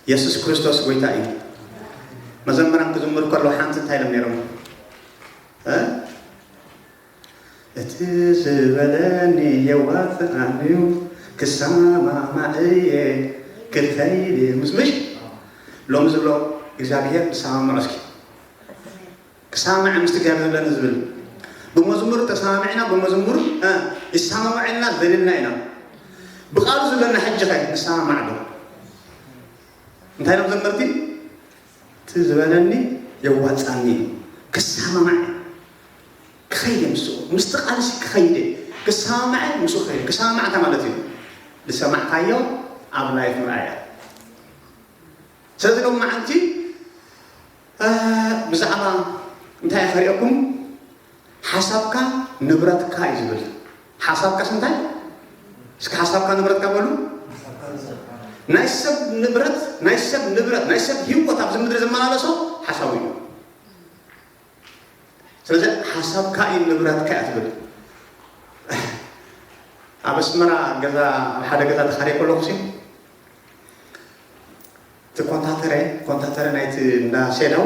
የሱስ ክርስቶስ ጎይታ እዩ። መዘምራን ክዝምሩ ከለዉ ሓንቲ እንታይ ኢሎም ነይሮም? እ? እቲ ዝበለኒ የዋፅኣኒ እዩ፣ ክሰማማዕ እየ ክኸይድ እየ ምስ ምሽ ሎሚ ዝብሎ እግዚኣብሔር ክሰማምዖ እስኪ። ክሰማማዕ ምስቲ እግዚኣብሔር ዘለኒ ዝብል ብመዝሙር ተሰማሚዕና ብመዝሙር እ፣ ይሰማማዕ ኢልና ዘሊልና ኢና። ብቃሉ ዝብለና ሕጂ ኸ ንሰማማዕ ዶ? እንታይ ኢሎም ዘመርቲ? እቲ ዝበለኒ የዋፃኒ እዩ። ክሰማማዕ ክኸይደ ምስኡ ምስቲ ቃልሲ ክኸይደ ክሰማማዕ ምስኡ ክኸይደ ክሰማማዕታ ማለት እዩ። ዝሰማዕካዮ ኣብ ላይፍ ምርኣያ። ስለዚ ሎም መዓልቲ እ፣ ብዛዕባ እንታይ ከርእየኩም? ሓሳብካ ንብረትካ እዩ ዝብል። ሓሳብካስ እንታይ? እስኪ ሓሳብካ ንብረትካ በሉ። ናይ ሰብ ንብረት ናይ ሰብ ንብረት ናይ ሰብ ህይወት ኣብዚ ምድሪ ዝመላለሶ ሓሳቡ እዩ። ስለዚ ሓሳብካ እዩ ንብረትካ እያ ትብል። ኣብ ኣስመራ ገዛ ኣብ ሓደ ገዛ ተኻርየ ከለኹ ሲ እቲ ኮንታተረ ኮንታተረ ናይቲ እንዳ ሴዳው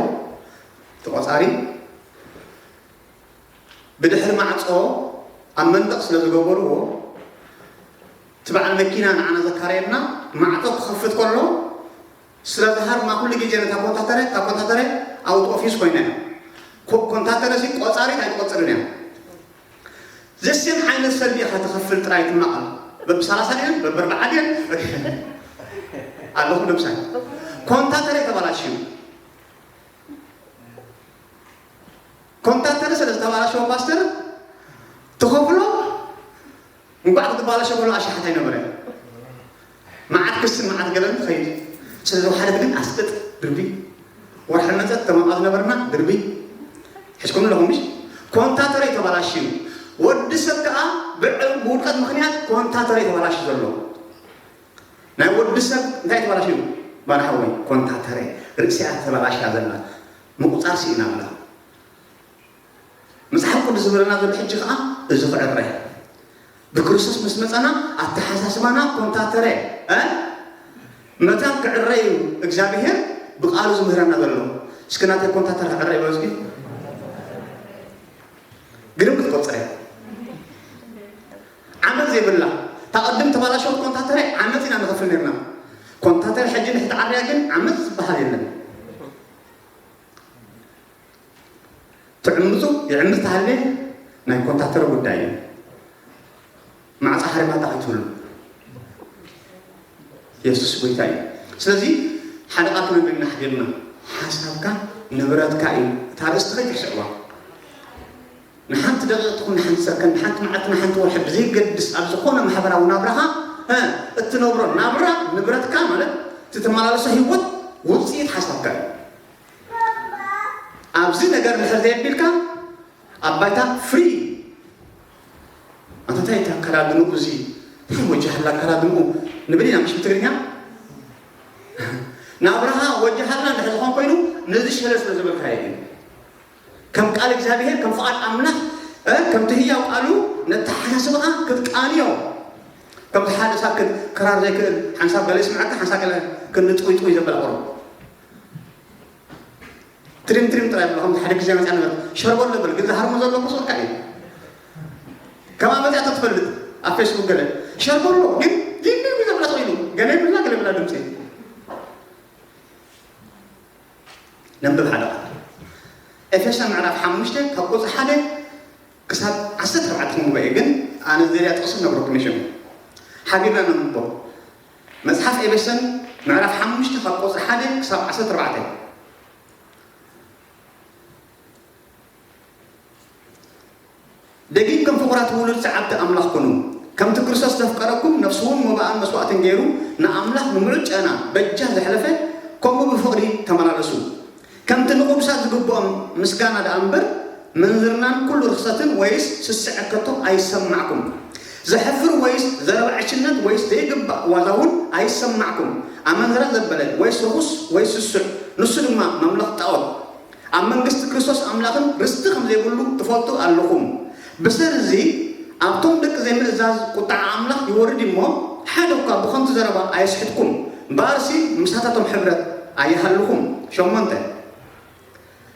ተቆፃሪ ብድሕሪ ማዕፆ ኣብ መንደቕ ስለ ዝገበርዎ እቲ በዓል መኪና ንዓና ዘካረየና ማዕፆ ክኸፍት ከሎ ስለ ዝሃርማ ኩሉ ግዜ ነታ ኮንታተረ እታ ኮንታተረ ኣውት ኦፊስ ኮይና እያ። ኮ- ኮንታተረ ሲ ቆፃሪት ኣይትቆፅርን እያ። ዘሴም ዓይነት ሰልዲ ኢኻ ትኸፍል ጥራይ ትማቐል። በብ ሰላሳ ድየን በብ ኣርባዓ ድየን ኣለኹ። ለምሳሌ ኮንታተረ ተባላሽዩ ኮንታተር ስለ ዝተባላሸወ ፓስተር ትኸፍሎ እንኳዕ ክትባላሸ ከሎ ኣሽሓት ኣይነበረ። መዓት ክስን መዓት ገለን ትኸይድ። ስለዚ ወሓደት ግን ኣስቅጥ ድርቢ ወርሒ መፀት ተማማ ዝነበርና ድርቢ ሕዝኩም ኣለኹም ምሽ ኮንታተር ተባላሽዩ ወዲ ሰብ ከዓ ብዕ- ብውድቀት ምክንያት ኮንታተር ተባላሽ ዘሎ ናይ ወዲ ሰብ እንታይ ተባላሽዩ ባርሓወይ ኮንታተር ርእሲያ ተባላሽያ ዘላ ምቁፃር ስኢና ብላ መጽሓፍ ቅዱስ ዝብለና ዘሎ ሕጂ ከዓ እዚ ክዕረ ብክርስቶስ ምስ መፀና ኣተሓሳስባና ኮንታተረ እ? መታን ክዕረ እዩ እግዚኣብሔር ብቃሉ ዝምህረና ዘሎ። እስኪ ናተይ ኮንታተረ ክዕረ ይበል እስኪ። ግርም ክትቆፅረ ዓመት ዘይብላ ታቐድም ተባላሸወት ኮንታተረ ዓመት ኢና ንኸፍል ነርና። ኮንታተረ ሕጂ ንሕትዓርያ ግን ዓመት ዝበሃል የለን። ትዕምፁ ይዕምፅ ተሃልየ ናይ ኮንታተረ ጉዳይ እዩ። ማዕፃ ሓሪማታ ከይትብሉ የሱስ ጎይታ እዩ። ስለዚ ሓደ ቃል ክነግረና ሓዲርና ሓሳብካ ንብረትካ እዩ። እታ ርእስቲ ከይትርስዕዋ ንሓንቲ ደቂቕ ትኹን ንሓንቲ ሰከንድ ንሓንቲ መዓልቲ ንሓንቲ ወርሒ ብዘይገድስ ኣብ ዝኾነ ማሕበራዊ ናብራኻ እ፣ እትነብሮ ናብራ ንብረትካ ማለት እቲ ትመላለሶ ህይወት ውፅኢት ሓሳብካ እዩ። ኣብዚ ነገር ድሕር ዘየቢልካ ኣብ ባይታ ፍሪ ኣንተ እንታይ እቲ ኣከዳድንኡ እዚ እንታይ ወጃህላ ኣከዳድንኡ ንብል ኢና ምሽ ብትግርኛ ናብራኻ ወጃሃልና እንድሕር ዝኾን ኮይኑ ነዚ ሸለ ስለ ዝበልካዮ እዩ። ከም ቃል እግዚኣብሔር ከም ፍቓድ ኣምላኽ እ፣ ከምቲ ህያው ቃሉ ነተሓሳስብኻ ክትቃንዮ ከምቲ ሓደ ሳክት ክራር ዘይክእል ሓንሳብ ገለ ይስምዐካ ሓንሳብ ገለ ክንጥውይጥውይ ዘበለ ቁሩብ ትሪም ትሪም ጥራይ ብሎ ከምዚ ሓደ ግዜ መፅያ ነገር ሸርበሎ ብል ግን ዝሃርሞ ዘሎ ኮስ ወድካ እዩ። ከማ መፅያ ተትፈልጥ ኣብ ፌስቡክ ገለ ሸርበሎ ግን ዲንዲ ዘብላ ኢሉ ገለ ይብላ ገለ ብላ ድምፂ ነንብብ ሓደ ቃል ኤፌሶን ምዕራፍ ሓሙሽተ ካብ ቁፅሪ ሓደ ክሳብ ዓሰርተ ኣርባዕተ ክንብቦ እየ ግን ኣነ ዘሪያ ጥቕሲ ነግረኩም እየ ሽሙ ሓቢርና ነንብቦ። መጽሓፍ ኤፌሶን ምዕራፍ ሓሙሽተ ካብ ቁጽሪ ሓደ ክሳብ ዓሰርተ ኣርባዕተ። ደጊም ከም ፍቑራት ውሉድ ሰዓብቲ ኣምላኽ ኩኑ። ከምቲ ክርስቶስ ዘፍቀረኩም ነፍሱ እውን መባእን መስዋእትን ገይሩ ንኣምላኽ ንምሉእ ጨና በጃ ዘሕለፈ ከምኡ ብፍቕሪ ተመላለሱ። ከምቲ ንቕዱሳት ዝግብኦም ምስጋና ደኣ እምበር ምንዝርናን ኩሉ ርኽሰትን ወይስ ስስዐ ከቶ ኣይሰማዕኩም። ዘሕፍር ወይስ ዘረባ ዕሽነት ወይስ ዘይግባእ ዋዛ እውን ኣይሰማዕኩም። ኣመንዝራ ዘበለ ወይስ ርኹስ ወይስ ስሱዕ ንሱ ድማ መምለኽ ጣዖት ኣብ መንግስቲ ክርስቶስ ኣምላኽን ርስቲ ከም ዘይብሉ ትፈልጡ ኣለኹም። ብሰሪ እዚ ኣብቶም ደቂ ዘይምእዛዝ ቁጥዓ ኣምላኽ ይወርድ እዩ እሞ ሓደ እኳ ብኸንቱ ዘረባ ኣየስሕትኩም። እምበኣርሲ ምሳታቶም ሕብረት ኣይሃልኹም። ሸሞንተ፣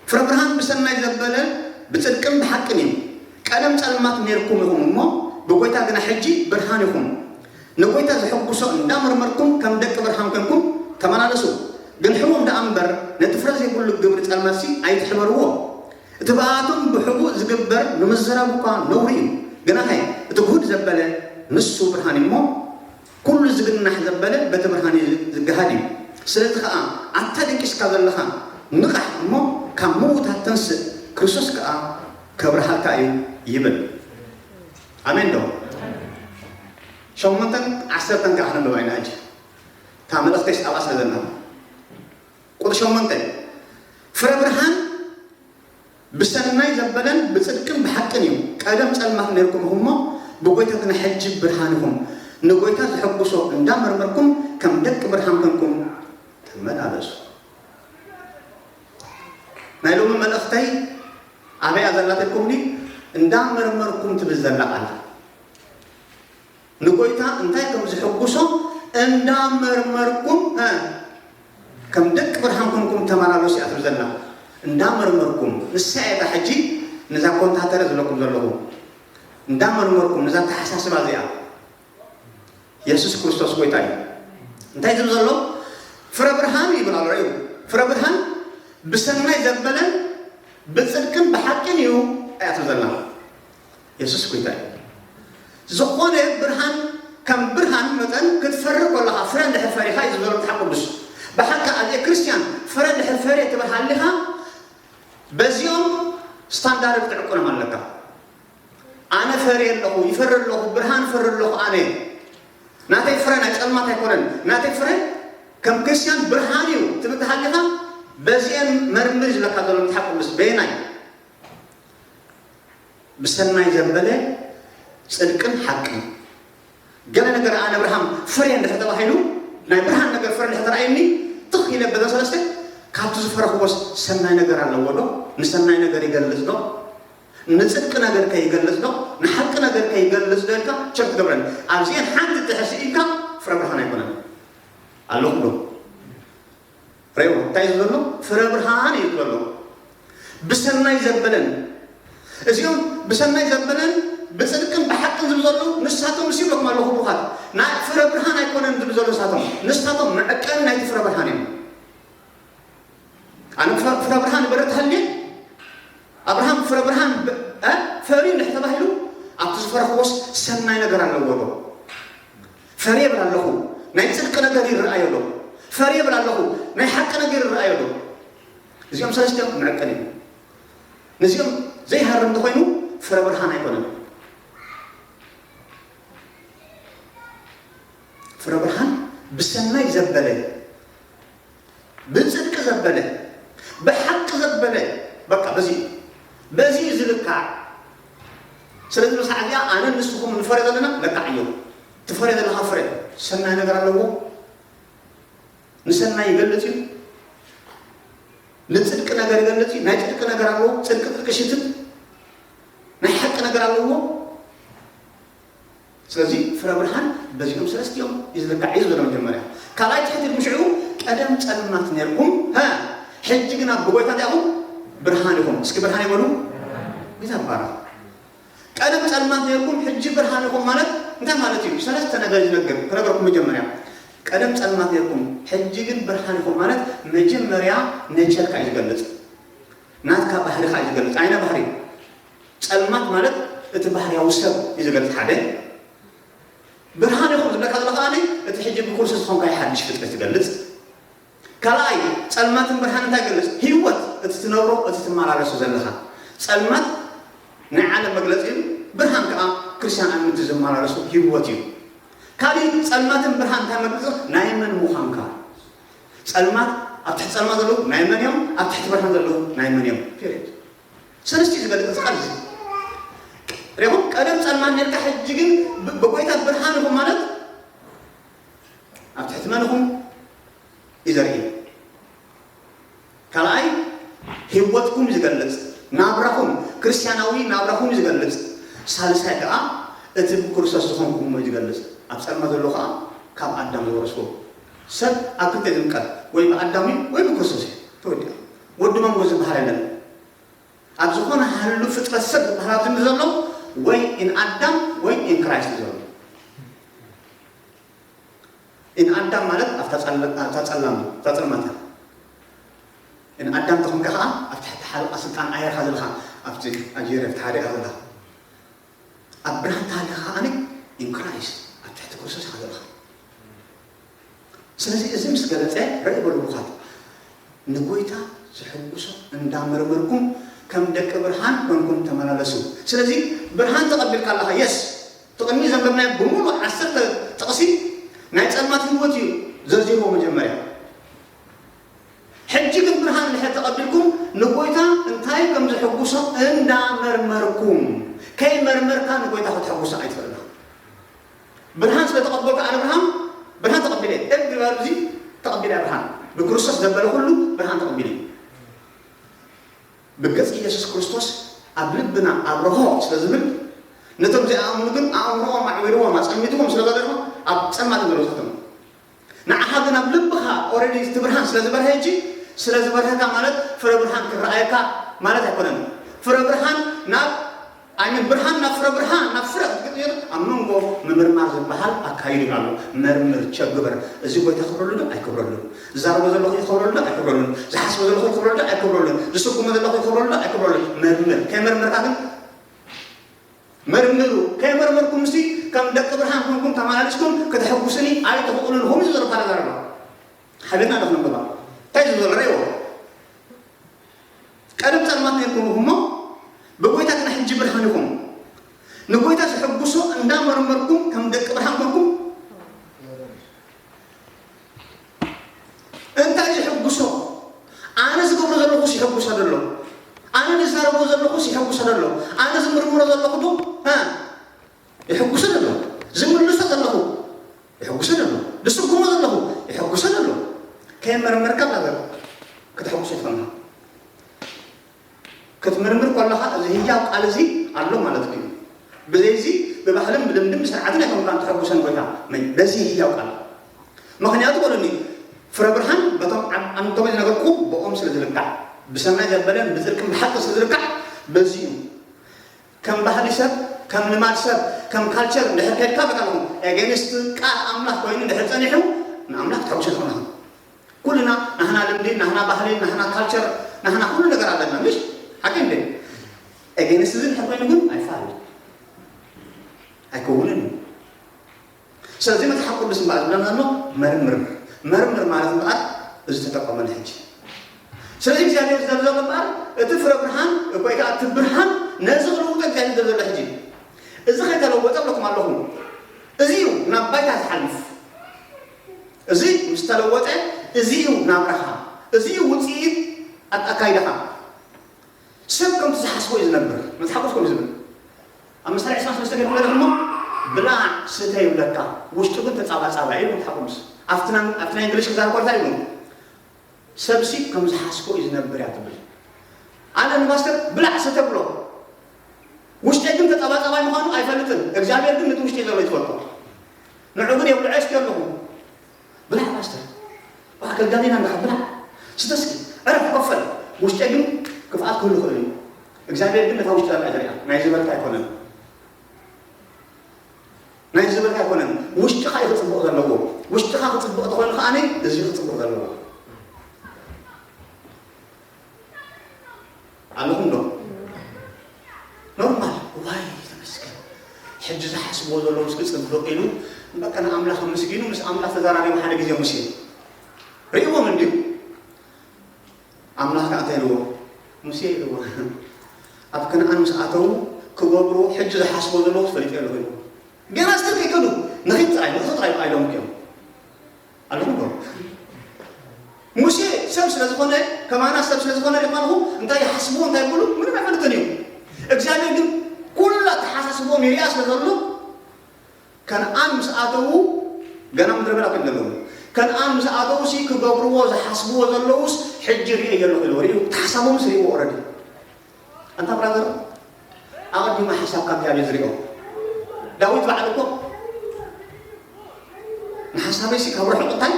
ፍረ ብርሃን ብሰናይ ዘበለ ብጽድቅን ብሓቅን እዩ። ቀደም ጸልማት ኔርኩም ኢኹም እሞ፣ ብጎይታ ግና ሕጂ ብርሃን ኢኹም። ንጎይታ ዘሐጉሶ እንዳመርመርኩም ከም ደቂ ብርሃን ኮንኩም ተመላለሱ። ግንሕዎም ደኣ እምበር፣ ነቲ ፍረ ዘይብሉ ግብሪ ጸልማትሲ ኣይትሕበርዎ። እቲ ብኣቶም ብሕቡእ ዝግበር ንምዝራብ እኳ ነውሪ እዩ። ግናኸ እቲ ግሁድ ዘበለ ንሱ ብርሃን እዩ እሞ፣ ኩሉ ዝግናሕ ዘበለ በቲ ብርሃን እዩ ዝገሃድ እዩ። ስለዚ ኸኣ ኣታ ደቂስካ ዘለኻ ንቓሕ እሞ ካብ ምዉታት ተንስእ፣ ክርስቶስ ከኣ ከብርሃልካ እዩ ይብል። ኣሜን ዶ? ሸሞንተን ዓሰርተን ከኣ ክነንብባ ኢና ሕጂ። እታ መልእኽተይስ ኣብኣ ስለ ዘላ። ቁጽሪ ሸሞንተ፣ ፍረ ብርሃን ብሰናይ ዘበለን ብጽድቅን ብሓቅን እዩ። ቀደም ጸልማት ነርኩም ኢኹም እሞ፣ ብጎይታ ግና ሕጂ ብርሃን ኢኹም። ንጎይታ ዘሐጉሶ እንዳመርመርኩም ከም ደቂ ብርሃን ኮንኩም ተመላለሱ። ናይ ሎሚ መልእኽተይ ኣበይ እያ ዘላትልኩምኒ? እንዳመርመርኩም ትብል ዘላ ቃል። ንጎይታ እንታይ ከም ዝሕጉሶ እንዳመርመርኩም፣ እ፣ ከም ደቂ ብርሃን ኮንኩም ተመላለሱ እያ ትብል ዘላ። እንዳመርመርኩም፣ ንሳ እያ እታ ሕጂ ነዛ ኮንታተረ ዝብለኩም ዘለኹ። እንዳመርመርኩም ነዛ ኣተሓሳስባ እዚኣ። የሱስ ክርስቶስ ጎይታ እዩ። እንታይ ዝብል ዘሎ? ፍረ ብርሃን ይብል ኣሎ። ርእዩ፣ ፍረ ብርሃን ብሰናይ ዘበለን ብጽድቅን ብሓቅን እዩ እያ ትብል ዘላ። የሱስ ጎይታ እዩ። ዝኾነ ብርሃን ከም ብርሃን መጠን ክትፈሪ ከለኻ፣ ፍረ እንድሕር ፈሪኻ እዩ ዝብል መጽሓፍ ቅዱስ። ብሓቂ፣ ኣዜ ክርስትያን፣ ፍረ እንድሕር ፈርየ ትብል ሃሊኻ፣ በዚኦም ስታንዳርድ ትዕቅኖም ኣለካ። ኣነ ፈርየ ኣለኹ፣ ይፈሪ ኣለኹ፣ ብርሃን ፈሪ ኣለኹ ኣነ። ናተይ ፍረ ናይ ጸልማት ኣይኮነን። ናተይ ፍረ ከም ክርስትያን ብርሃን እዩ ትብል ተሃሊኻ፣ በዚአን መርምር ዝብለካ ዘሎ መጽሓፍ ቅዱስ። በየናይ? ብሰናይ ዘበለ ጽድቅን ሓቅን። ገለ ነገር ኣነ ኣብርሃም ፍረ እንድሕር ተባሂሉ፣ ናይ ብርሃን ነገር ፍረ እንድሕር ተራእየኒ፣ ትኽ ኢለ በዛ ሰለስተ፣ ካብቲ ዝፈረኽዎስ ሰናይ ነገር ኣለዎ ዶ? ንሰናይ ነገር ይገልጽ ዶ? ንጽድቂ ነገር ከይገልጽ ዶ? ንሓቂ ነገር ከይገልጽ ዶ ኢልካ ቸክ ትገብረን። ኣብዚአን ሓንቲ ትሕሲ ኢልካ ፍረ ብርሃን ኣይኮነን። ኣለኹ ዶ? ሬዎ፣ እንታይ እዩ ዘሎ? ፍረ ብርሃን እዩ ዘሎ። ብሰናይ ዘበለን። እዚኦም ብሰናይ ዘበለን ብጽድቅን ብሓቅን ዝብሉ ዘለዉ ንሳቶም ምስ ይብለኩም ኣለኹ ብሩኻት። ናይ ፍረ ብርሃን ኣይኮነን ዝብሉ ዘለዉ ንሳቶም። ንሳቶም መዐቀኒ ናይቲ ፍረ ብርሃን እዮም። ኣነ ፍረ፣ ፍረ ብርሃን ይበርህ ተሃልየ፣ ኣብርሃም ፍረ ብርሃን ብ-፣ እ፣ ፈርዩ እንድሕር ተባሂሉ፣ ኣብቲ ዝፈረኽዎስ ሰናይ ነገር ኣለዎ ዶ? ፈርየ እብል ኣለኹ፣ ናይ ጽድቂ ነገር ይረኣዮ ዶ? ፈርየ እብል ኣለኹ፣ ናይ ሓቂ ነገር ይረኣዮ ዶ? እዚኦም ሰለስቲኦም መዐቀኒ እዮም። ነዚኦም ዘይሃርም እንተኾይኑ ፍረ ብርሃን ኣይኮነን። ፍረ ብርሃን ብሰናይ ዘበለ፣ ብጽድቂ ዘበለ፣ ብሓቂ ዘበለ፣ በቃ በዚ፣ በዚ እዩ ዝልካዕ። ስለዚ መሳዕ እዚኣ ኣነ ንስኹም ንፈረ ዘለና ለካዕ እዮም። ትፈረ ዘለኻ ፍረ ሰናይ ነገር ኣለዎ፣ ንሰናይ ይገልጽ እዩ፣ ንጽድቂ ነገር ይገልጽ እዩ። ናይ ጽድቂ ነገር ኣለዎ፣ ጽድቂ ጽድቂ ሽትት ናይ ሓቂ ነገር ኣለዎ። ስለዚ ፍረ ብርሃን በዚኦም ሰለስቲኦም እዩ ዝልካዕ እዩ ዝበለ መጀመርያ። ካልኣይ ትሕቲ ምሽዑ ቀደም ጸልማት ነርኩም፣ ሀ፣ ሕጂ ግና ብጎይታ እንታይ ኢኹም? ብርሃን ኢኹም። እስኪ ብርሃን ይበሉ። ጌታ ይባረኽ። ቀደም ጸልማት ነርኩም፣ ሕጂ ብርሃን ኢኹም ማለት እንታይ ማለት እዩ? ሰለስተ ነገር እዩ ዝነግር። ክነግረኩም መጀመርያ። ቀደም ጸልማት ነርኩም፣ ሕጂ ግን ብርሃን ኢኹም ማለት መጀመርያ ኔቸርካ እዩ ዝገልጽ። ናትካ ባህሪኻ እዩ ዝገልጽ። ኣይነ ባህሪ። ጸልማት ማለት እቲ ባህርያዊ ሰብ እዩ ዝገልጽ ሓደ። ብርሃን ኢኹም ዝብለካ ዘሎ ከኣ እቲ ሕጂ ብክርስቶስ ዝኾንካዮ ሓድሽ ፍጥረት ይገልጽ። ካልኣይ፣ ጸልማትን ብርሃን እንታይ ይገልጽ? ህይወት፣ እቲ ትነብሮ፣ እቲ ትመላለሶ ዘለኻ። ጸልማት ናይ ዓለም መግለጺ እዩ፣ ብርሃን ከኣ ክርስትያን ኣመንቲ ዝመላለሱ ህይወት እዩ። ካልእ ጸልማትን ብርሃን እንታይ መግለጺ? ናይ መን ምዃንካ። ጸልማት፣ ኣብ ትሕቲ ጸልማት ዘለዉ ናይ መን እዮም? ኣብ ትሕቲ ብርሃን ዘለዉ ናይ መን እዮም? ፔሪድ። ሰለስቲኡ ዝገልጽ እዚ ቃል እዚ። ሪኹም? ቀደም ጸልማት ኔርካ፣ ሕጂ ግን ብ-፣ ብጎይታ ብርሃን ኢኹም ማለት ኣብ ትሕቲ መን ኢኹም እዩ ዘርኢ። ካልኣይ ህይወትኩም እዩ ዝገልጽ፣ ናብራኹም፣ ክርስትያናዊ ናብራኹም እዩ ዝገልጽ። ሳልሳይ ከኣ እቲ ብክርስቶስ ዝኾንኩሞ እዩ ዝገልጽ። ኣብ ጸልማት ዘሎ ከኣ ካብ ኣዳም ዝወረስዎ። ሰብ ኣብ ክልተ ዝምቀል፣ ወይ ብኣዳም እዩ ወይ ብክርስቶስ እዩ። ተወዲኡ። ወዲ መንጎ ዝበሃል የለን። ኣብ ዝኾነ ሃሉ ፍጥረት ሰብ ዝበሃል ኣብዚ ምድሪ ዘሎ ወይ in ኣዳም ወይ in ክራይስት ዘሎ። In ኣዳም ማለት ኣብታ ጸለ-፣ ኣብታ ጸላም፣ ኣብታ ጸልማት እያ። In ኣዳም ተኾንካ ኸዓ ኣብ ትሕቲ ሓለቓ ስልጣን ኣየርካ ዘለኻ ኣብቲ ኣጀር ኣብቲ ሓደ ኢኻ ዘለኻ። ኣብ ብርሃን ተሃሊኻ ከዓኒ in ክራይስት ኣብ ትሕቲ ክርስቶስ ኢኻ ዘለኻ። ስለዚ እዚ ምስ ገለጸ ርእ በሉ ብሩኻት፣ ንጎይታ ዝሕጉሶ እንዳመርመርኩም ከም ደቂ ብርሃን ኮንኩም ተመላለሱ። ስለዚ ብርሃን ተቐቢልካ ኣለኻ። የስ፣ እቲ ቅድሚ ዘንበብናዮ ብምሉእ ዓሰርተ ጥቕሲ ናይ ጸልማት ህይወት እዩ ዘርዚርዎ መጀመርያ። ሕጂ ግን ብርሃን እንድሕር ተቐቢልኩም ንጎይታ እንታይ ከም ዝሕጉሶ እንዳመርመርኩም፣ ከይመርመርካ ንጎይታ ክትሕጉሶ ኣይትኽእልን። ብርሃን ስለ ተቐበልኩ ኣነ ብርሃን፣ ብርሃን ተቐቢለ እየ። እብ ግባብ እዚ ተቐቢለ ብርሃን። ብክርስቶስ ዘበለ ኩሉ ብርሃን ተቐቢሉ እዩ። ብገጽ ኢየሱስ ክርስቶስ ኣብ ልብና ኣብርሆ ስለ ዝብል፣ ነቶም ዘይኣምኑ ግን ኣእምሮኦም ኣዕዊርዎም ኣጸሚትዎም ስለ ዘሎ ድማ ኣብ ጸልማት እዮም ዘለዉ። ንዓኻ ግን ኣብ ልብኻ ኦረዲ እቲ ብርሃን ስለ ዝበርሀ፣ ሕጂ ስለ ዝበርሀካ ማለት ፍረ ብርሃን ክረኣየካ ማለት ኣይኮነን። ፍረ ብርሃን ናብ፣ ኣይ ሚን፣ ብርሃን ናብ ፍረ ብርሃን፣ ናብ ፍረ ክትቅየር ኣብ መንጎ ምምርማር ዝበሃል ኣካይዱ ኣሎ። መርምር፣ ቸክ ግበር። እዚ ጎይታ ክብረሉ ዶ ኣይክብረሉን? ዝዛረቦ ዘለኹ ይኽብረሉ ዶ ኣይክብረሉን? ዝሓስቦ ዘለኹ ይኽብረሉ ዶ ኣይክብረሉን? ዝስጉሞ ዘለኹ ይኽብረሉ ዶ ኣይክብረሉን? መርምር። ከይመርመርካ ግን መርምሩ። ከይመርመርኩም ምስቲ ከም ደቂ ብርሃን ኮንኩም ተመላሊስኩም ክትሕጉስኒ ኣይትኽእሉን። ኹም ዝብል ቃል ኣሎ። ሓቢርና ዶ ክነንብባ? እንታይ ዝብል ረእይዎ? ቀደም ጸልማት ነርኩም እሞ ብጎይታ ግን ሕጂ ብርሃን ኢኹም። ንጎይታ ዝሕጉሶ እንዳመርመርኩም ከም ደቂ ብርሃን ኮንኩም እንታይ ዝሕጉሶ? ኣነ ዝገብሮ ዘለኹስ ይሕጉሶ ደሎ? ኣነ ዝዛረቦ ዘለኹስ ይሕጉሶ ደሎ? ኣነ ዝምርምሮ ዘለኹ ዶ? ሃ? ይሕጉሶ ደሎ? ዝምልሶ ዘለኹ ይሕጉሶ ደሎ? ዝስጉሞ ዘለኹ ይሕጉሶ ደሎ? ከየመርመርካ ብራዘር፣ ክትሕጉሶ ይትኽእልኻ። ክትምርምር ከለኻ እዚ ህያው ቃል እዚ ኣሎ ማለት እዩ። ብዘይዚ ብባህልን ብልምድን ብስርዓትን ኣይኮንካን ትሕጉሰን ጎይታ፣ በዚ ህያው ቃል። ምኽንያቱ በሉኒ፣ ፍረ ብርሃን በቶም ዓም-፣ ዓምቶም ዝነገርኩ ብኦም ስለ ዝልካዕ፣ ብሰናይ ዘበለን ብጽድቅን ብሓቂ ስለ ዝልካዕ፣ በዚ እዩ። ከም ባህሊ ሰብ፣ ከም ልማድ ሰብ፣ ከም ካልቸር እንድሕር ከድካ በቃ ኣለኹም፣ ኤጌንስት ቃል ኣምላኽ ኮይኑ እንድሕር ጸኒሑ፣ ንኣምላኽ ተሐጉሶ ትኾን ኢኹም። ኩልና ናህና ልምዲ፣ ናህና ባህሊ፣ ናህና ካልቸር፣ ናህና ኩሉ ነገር ኣለና፣ ምሽ? ሓቂ እንዴ? ኤጌንስት እዚ እንድሕር ኮይኑ ግን ኣይፋል። ኣይከውንን እዩ። ስለዚ መጽሓፍ ቅዱስ እምበኣር ዝብለና ኣሎ፣ መርምር። መርምር ማለት እምበኣር እዚ ተጠቀመሉ ሕጂ። ስለዚ እግዚኣብሔር ዝደል ዘሎ እምበኣር እቲ ፍረ ብርሃን፣ እኮ እቲ ብርሃን ነዚ ክልውጦ እግዚኣብሔር ዝደል ዘሎ ሕጂ። እዚ ከይተለወጠ እብለኩም ኣለኹ፣ እዚ እዩ ናብ ባይታ ዝሓልፍ። እዚ ምስ ተለወጠ፣ እዚ እዩ ናብራኻ፣ እዚ እዩ ውጽኢት ኣካይዳኻ። ሰብ ከምቲ ዝሓስቦ እዩ ዝነብር። መጽሓፍ ቅዱስ ከምኡ ዝብል። ኣብ ምሳሌ ዕስራን ሰለስተን ገለ እሞ፣ "ብላዕ፣ ስተ ይብለካ፣ ውሽጡ ግን ተጻባጻባ" እዩ መጽሓፍ ቅዱስ። ኣብቲ ናይ፣ ኣብቲ ናይ እንግሊሽ ክዛረብ ከሎ እንታይ ይብሉ? "ሰብሲ ከም ዝሓስቦ እዩ ዝነብር" እያ ትብል። ኣነ ንፓስተር "ብላዕ፣ ስተ" ብሎ፣ ውሽጠይ ግን ተጻባጻባይ ምዃኑ ኣይፈልጥን። እግዚኣብሔር ግን ነቲ ውሽጠይ ዘሎ እዩ ዝፈልጦ። ንዑ ግን የብልዖ እስኪ ኣለኹ። "ብላዕ ፓስተር፣ ኣገልጋሊና እንዳ ብላዕ፣ ስተ እስኪ፣ ዕረፍ፣ ኮፈል። ውሽጠይ ግን ክፍኣት ክህሉ ይኽእል እዩ። እግዚኣብሔር ግን ነታ ውሽጢ ዘላ እያ ዝሪኣ። ናይ ዝበልካ ኣይኮነን። ናይ ዝበልካ ኣይኮነን። ውሽጥኻ እዩ ክጽብቕ ዘለዎ። ውሽጥኻ ክጽብቕ ተኾይኑ ከዓኒ እዚ ክጽብቕ ዘለዎ። ኣለኹም ዶ? ኖርማል። ዋይ፣ ተመስገን። ሕጂ ዝሓስብዎ ዘለዉ እስኪ ጽብቕ ኢሉ፣ በቃ ንኣምላኽ ኣመስጊኑ፣ ምስ ኣምላኽ ተዘራሪቡ ሓደ ግዜ ሙሴ። ርእይዎም እንድዩ? ኣምላኽ ከኣ እንታይ ኢልዎ? ሙሴ ኢልዎ። ኣብ ከነኣን ምስ ኣተዉ ክገብርዎ ሕጂ ዝሓስብዎ ዘለዉ ፈሊጠ ኣለኹ ኢልዎ። ገና ስትል ከይከዱ ንኺድ ጥራይ፣ ንእቶ ጥራይ ኣይሎም እዮም። ኣለኹም ዶ? ሙሴ ሰብ ስለ ዝኾነ፣ ከማና ሰብ ስለ ዝኾነ፣ ደማልኹ እንታይ ይሓስብዎ፣ እንታይ ይብሉ፣ ምንም ኣይፈልጥን እዩ። እግዚኣብሔር ግን ኩሉ ኣተሓሳስብኦም ይሪኣ ስለ ዘሎ፣ ከነኣን ምስ ኣተዉ፣ ገና ምድረ በዳ ኮይኖም ዘለዉ። ከነኣን ምስ ኣተዉ ሲ ክገብርዎ ዝሓስብዎ ዘለዉስ፣ ሕጂ ርእየ ኣለኹ ኢልዎ። ርእዩ፣ እቲ ሓሳቦምስ ርእይዎ ኦረዲ። ኣንታ ብራዘር፣ ኣቐዲሙ ሓሳብካ እግዚኣብሔር ዝሪኦ። ዳዊት ባዕሉ እኮ፣ "ንሓሳበይሲ ካብ ርሑቕ እንታይ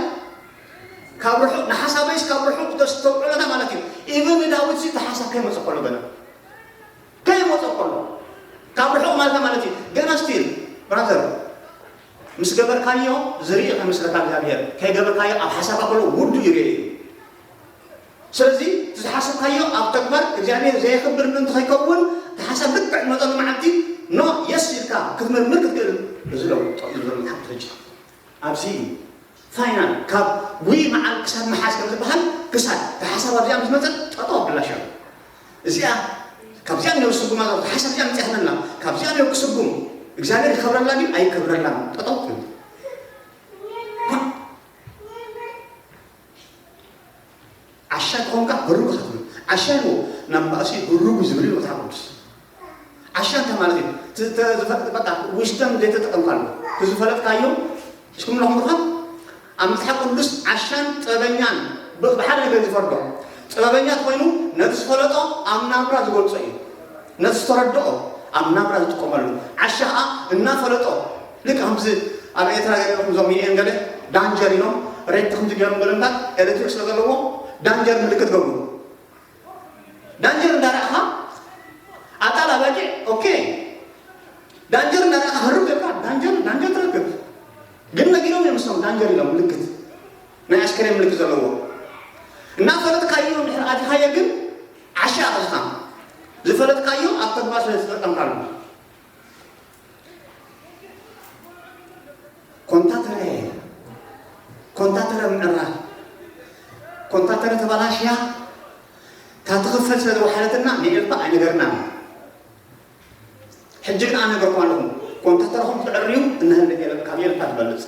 ካብ ርሑቕ ንሓሳበይስ ካብ ርሑቕ ተስተውዕሎና ማለት እዩ። ኢቨን ንዳዊት ሲ ተሓሳብ ከይመፀ ከሎ ገና ከይመፀ ከሎ ካብ ርሑቕ ማለት ማለት እዩ። ገና ስቲል ብራዘር ምስ ገበርካዮ ዝርኢ ከመስለካ እግዚኣብሔር፣ ከይገበርካዮ ኣብ ሓሳብካ ከሎ ውዱ ይርኢ እዩ። ስለዚ እቲ ዝሓሰብካዮ ኣብ ተግባር እግዚኣብሔር ዘየኽብር ምእንቲ ከይከውን እቲ ሓሳብ ልክዕ ዝመፀሉ መዓልቲ ኖ የስ ኢልካ ክትምርምር ክትክእል። እዚ ለው ጠቂሉ ዘሎ ሓቂ ሕጂ ኣብዚ እዩ። ፋይናል ካብ ጉይ መዓል ክሳብ መሓዝ ከም ዝበሃል ክሳድ እቲ ሓሳብ ኣብዚኣ ምስ መፀት ጠጠው ኣብላ ሸው እዚኣ ካብዚኣ ነው ስጉማ ሓሳብ እዚኣ መፅያትነላ ካብዚኣ ነው ክስጉም እግዚኣብሔር ይኸብረላ ድዩ ኣይከብረላን ጠጠው ትብል። ዓሻ ክኾንካ ህሩግ ኢኻ ትብል። ዓሻ ኢልዎ ናብ ባእሲ ህሩግ እዩ ዝብል እዩ መጽሓፍ ቅዱስ። ዓሻ እንታይ ማለት እዩ? ት- ተ- ዝፈ- በቃ ዊስደም ዘይተጠቀምካሉ እቲ ዝፈለጥካዮ እስኩም ለኹም ብርኻት ኣብ መጽሓፍ ቅዱስ ዓሻን ጥበበኛን ብ- ብሓደ ነገር ዝፈርዶ ጥበበኛ ኮይኑ ነቲ ዝፈለጦ ኣብ ናብራ ዝገልጾ እዩ። ነቲ ዝተረድኦ ኣብ ናብራ ዝጥቀመሉ ዓሻ ኸዓ እናፈለጦ ልክ ከምዚ ኣብ ኤርትራ ገለኹም እዞም ሚሊዮን ገለ ዳንጀር ኢሎም ሬት ከምዚ ገይሮም ገለ እምበር ኤሌክትሪክ ስለ ዘለዎ ዳንጀር ምልክት ገብሩ ዳንጀር እንዳረእኻ ኣጣል ኣባጊዕ ኦኬ ዳንጀር እንዳረእኻ ህርብ ጀርካ ዳንጀር ዳንጀር ትረክብ ግን ነጊሮም እዮም እሶም ዳንጀር ኢሎም ምልክት ናይ ኣሽከሬን ምልክት ዘለዎ እናፈለጥካዮ ድሕር ኣቲኻዮ ግን ዓሻ ኣኸዝኻ ዝፈለጥካዮ ኣብ ተግባር ስለ ዝተጠቀምካሉ ኮንታተረ ኮንታተረ ምዕራይ ኮንታተረ ተባላሽያ እታ ትኽፈል ስለ ዝወሓደትና ንኤልፓ ኣይነገርናን ሕጂ ግን ኣነገርኩም ኣለኹም ኮንታተረኹም ትዕርዩ እነህልክ የለን ካብ ኤልፓ ትበልፅ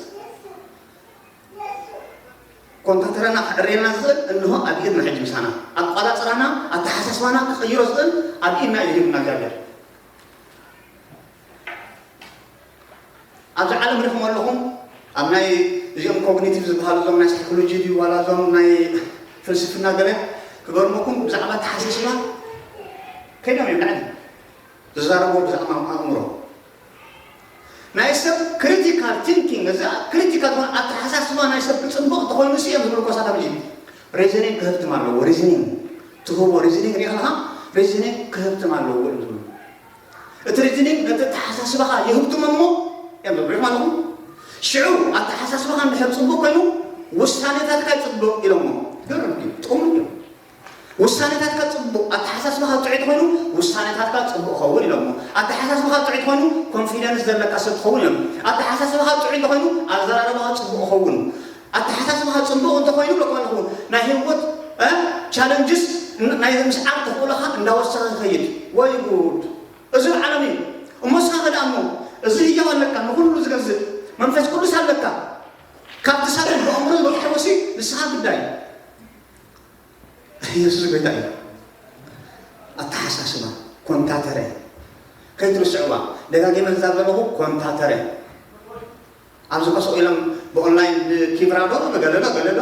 ኮንታተረና ክዕርየልና ዝኽእል እንሆ ኣብ ኢድና ሕጂ ምሳና ኣቋፃፅራና ኣተሓሳስባና ክቕይሮ ዝኽእል ኣብ ኢድና እዩ ሂብና እግዚኣብሔር ኣብዚ ዓለም ሪኹም ኣለኹም ኣብ ናይ እዚኦም ኮግኒቲቭ ዝበሃሉ እዞም ናይ ሳይኮሎጂ ድዩ ዋላ እዞም ናይ ፍልስፍና ገለ ክገርመኩም ብዛዕባ ተሓሳስባ ከይዶም እዮም ላዕሊ ዝዛረብዎ ብዛዕባ ኣእምሮ ናይ ሰብ ክሪቲካል ቲንኪንግ እዚ ክሪቲካል ዝኾነ ኣተሓሳስባ ናይ ሰብ ክፅብቕ እንተኮይኑ ሲ እዮም ዝብሉ ኮሳት ኣብዚ ሪዝኒንግ ክህብትም ኣለዎ ሪዝኒንግ ትህቦ ሪዝኒንግ ሪኢኻ ሪዝኒንግ ክህብትም ኣለዎ እዮም ዝብሉ እቲ ሪዝኒንግ ነቲ ኣተሓሳስባኻ የህብትሞ እሞ እዮም ዝብሉ ማለት ሽዑ ኣተሓሳስባኻ እንድሕር ፅቡቅ ኮይኑ ውሳኔታትካ ይፅቡቅ ኢሎሞ ገርም ጥቅሙ እዮም ውሳኔታትካ ፅቡቅ ኣተሓሳስባኻ ጥዑይ ተኮይኑ ውሳኔታትካ ፅቡቅ ኸውን ኢሎሞ ኣተሓሳስባኻ ጥዑይ ተኮይኑ ኮንፊደንስ ዘለካ ሰብ ትኸውን ኢሎም ኣተሓሳስባኻ ጥዑይ እንተኮይኑ ኣዘራረባኻ ፅቡቅ ኸውን ኣተሓሳስባኻ ፅቡቅ እንተኮይኑ ለኳልኹ ናይ ህይወት ቻለንጅስ ናይ ምስዓር ተኽእሎኻ እንዳወሰኸ ዝኸይድ ወይ ጉድ እዚ ዓለም እዩ እሞ እስኻ ከ ደኣ እሞ እዚ ህያው ኣለካ ንኩሉ ዝገዝእ መንፈስ ቅዱስ ኣለካ ካብቲ ሳጥን ብኣእምሮ ዝበፅሐ ወሲ ንስኻ ግዳይ ኢየሱስ ጎይታ እዩ ኣተሓሳስባ ኮንታተረ ከይትርስዕዋ ደጋጊመ ዝዛብ ዘለኹ ኮንታተረ ኣብዚ ከስቑ ኢሎም ብኦንላይን ብኪብራዶ ብገለዶ ገለዶ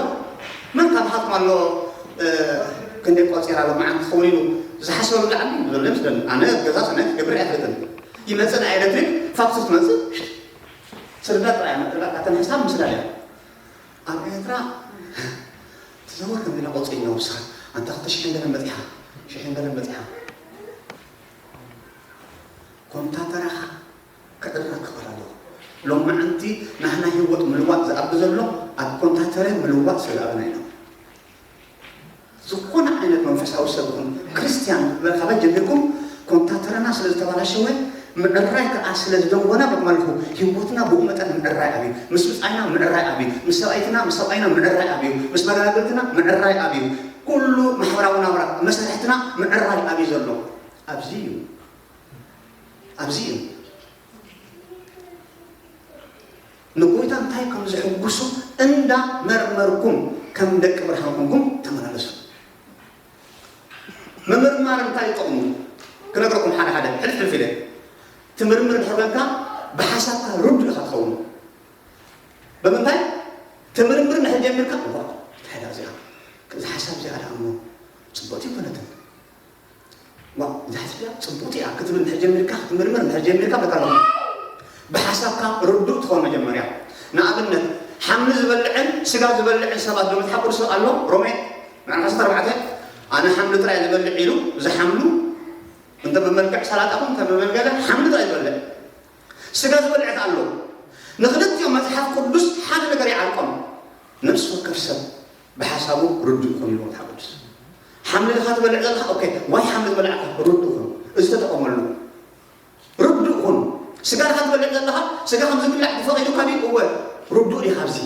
መን ካብ ሃፍም ኣሎ ክንደይ ቆፂር ኣሎ መዓልቲ ክኸውን ኢሉ ዝሓስበሉ ላዕሊ ዘሎ ይመስለኒ ኣነ ገዛ ሰናይ ክገብር ኣይፈልጥን ይመፅእ ናይ ኤሌክትሪክ ፋክቱር ትመፅእ ስርዳ ጥራይ መጥላ ካተን ሕሳብ ምስላ እያ ኣብ ኤርትራ ትዘወር ከም ኢላ ቆፂ ነውስኻ ኣንታ ክልተ ሽሕን ገለን በፂሓ ሽሕን ገለን በፂሓ ኮንታተራኻ ክዕረ ክኽእል ኣለዎ። ሎማዓንቲ ናህና ህይወት ምልዋጥ ዝኣቢ ዘሎ ኣብ ኮንታተረ ምልዋጥ ስለ ዝኣበና ኢና። ዝኾነ ዓይነት መንፈሳዊ ሰብ ይኹን ክርስትያን ዝበልካ ጀሚርኩም ኮንታተረና ስለ ዝተባላሸወ ምዕራይ ከዓ ስለ ዝደንጎና በማለኹ ህይወትና ብኡ መጠን ምዕራይ ኣብዩ ምስ ብፃይና ምዕራይ ኣብዩ ምስ ሰብኣይትና ምስ ሰብኣይና ምዕራይ ኣብዩ ምስ መጋገልትና ምዕራይ ኣብዩ ኩሉ ማሕበራዊ ናብራ መሰርሕትና ምዕራይ ኣብዩ ዘሎ ኣብዚ እዩ ኣብዚ እዩ ንጎይታ እንታይ ከም ዝሕጉሱ እንዳመርመርኩም ከም ደቂ ብርሃን ኮንኩም ተመላለሱ ምምርማር እንታይ ይጠቕሙ ክነግረኩም ሓደ ሓደ ሕልፍ ሕልፍ ኢለ ትምርምር እንድሕር ኮንካ ብሓሳብካ ርዱ ኢኻ ትኸውን ብምንታይ ትምርምር እንድሕር ጀሚርካ ዋ እንታይ ዳ እዚኣ እዚ ሓሳብ እዚኣ ዳ እሞ ፅቡቕቲ ይኮነትን ዋ እዛ ሕስያ ፅቡቕቲ እያ ክትብል እንድሕር ጀሚርካ ክትምርምር እንድሕር ጀሚርካ በቃ ኣለኹ ብሓሳብካ ርዱእ ትኸውን መጀመርያ ንኣብነት ሓምሊ ዝበልዕን ስጋ ዝበልዕን ሰባት ዶ መጽሓፍ ቅዱስ ኣሎ? ሮሜ ምዕራፍ ዓሰርተ ኣርባዕተ፣ ኣነ ሓምሊ ጥራይ ዝበልዕ ኢሉ፣ እዚ ሓምሉ እንተ ብመልክዕ ሰላጣ ኹን እንተ ብመልገለ ሓምሊ ጥራይ ዝበልዕ። ስጋ ዝበልዕ ከኣ ኣሎ። ንኽልቲኦም መጽሓፍ ቅዱስ ሓደ ነገር ይዓርቆም። ነፍሲ ወከፍ ሰብ ብሓሳቡ ርዱእ ይኹን ይብሎ መጽሓፍ ቅዱስ። ሓምሊ ኢኻ ትበልዕ ዘለኻ፣ ኦኬ፣ ዋይ ሓምሊ ዝበላዕካ ርዱእ ኩን። እዚ ተጠቐመሉ። ርዱእ ኩን። ስጋ ኢኻ ትበልዕ ዘለኻ፣ ስጋ ከም ዝብላዕ ተፈቒዱካ ድዩ? እወ፣ ርዱእ ዲኻ ኣብዚ?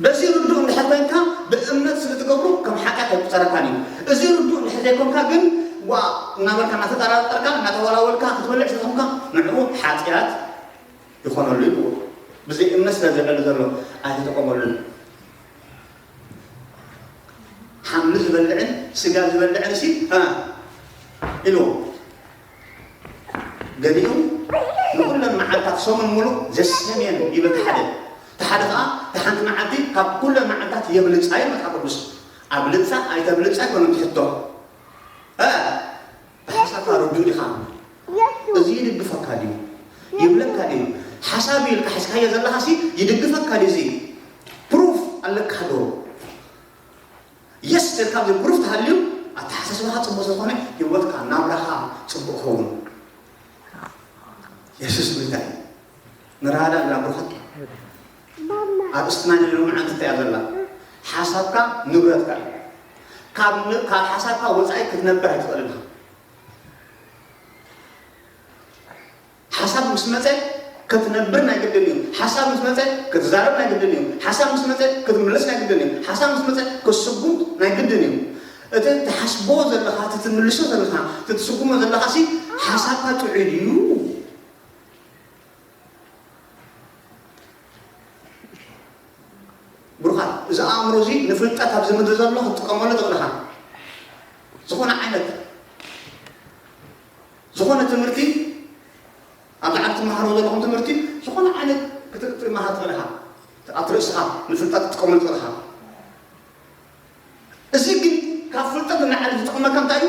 በዚ ርዱእ እንድሕር ኮይንካ፣ ብእምነት ስለ ትገብሮ ከም ሓጢኣት ኣይቁጸረካን እዩ። እዚ ርዱእ እንድሕር ዘይኮንካ ግን፣ ዋ እናበልካ እናተጠራጠርካ፣ እናተወላወልካ ክትበልዕ ስለ ዝኾንካ፣ ንዕኡ ሓጢኣት ይኾነሉ እዩ። ብዘይ እምነት ስለ ዝልዕል ዘሎ ኣይተጠቐመሉን። ሓምሊ ዝበልዕን ስጋ ዝበልዕን ሲ፣ እ፣ ኢሉ ገሊኡ ንኹለን መዓልታት ሰሙን ሙሉእ ዘሰምየን ይብል እቲ ሓደ። እቲ ሓደ ከኣ፣ "እታ ሓንቲ መዓልቲ ካብ ኩለን መዓልታት የብልጻ" ይብል መጽሓፍ ቅዱስ። ኣብልጻ ኣይተብልጻ ኣይኮነን እቲ ሕቶ። እ፣ ብሓሳብካ ርዱእ ዲኻ? እዚ ይድግፈካ ድዩ? ይብለካ ድዩ? ሓሳብ ኢልካ ሒዝካዮ ዘለኻሲ ይድግፈካ ድዩ? እዚ ፕሩፍ ኣለካ ዶ? የስ ኢልካ ኣብዚ ፕሩፍ ተሃልዩ፣ ኣተሓሳስባኻ ጽቡቕ ዝኾነ፣ ህይወትካ፣ ናብራኻ ጽቡቕ ክኸውን። የሱስ ጎይታ እዩ። ንራዳ እዛ ብሩኸት ኣርእስትና ንሎሚ መዓልቲ እንታይ እያ ዘላ? ሓሳብካ ንብረትካ እዩ። ካብ ን-፣ ካብ ሓሳብካ ወጻኢ ክትነብር ኣይትኽእልን ኢኻ። ሓሳብ ምስ መጸ ክትነብር ናይ ግድን እዩ። ሓሳብ ምስ መጸ ክትዛረብ ናይ ግድን እዩ። ሓሳብ ምስ መጸ ክትምልስ ናይ ግድን እዩ። ሓሳብ ምስ መጸ ክትስጉም ናይ ግድን እዩ። እቲ ትሓስቦ ዘለኻ፣ እቲ ትምልሶ ዘለኻ፣ እቲ ትስጉሞ ዘለኻሲ ሓሳብካ ጥዑይ ድዩ? ብሩኻት፣ እዚ ኣእምሮ እዚ ንፍልጠት ኣብዚ ምድሪ ዘሎ ክትጥቀመሉ ትኽእል ኢኻ። ዝኾነ ዓይነት፣ ዝኾነ ትምህርቲ፣ ኣብ ላዕሊ ትመሃሮ ዘለኹም ትምህርቲ፣ ዝኾነ ዓይነት ክት-፣ ክትመሃር ትኽእል ኢኻ። ኣብቲ ርእስኻ ንፍልጠት ክትጥቀመሉ ትኽእል ኢኻ። እዚ ግን ካብ ፍልጠት ንላዕሊ ዝጠቕመካ እንታይ እዩ?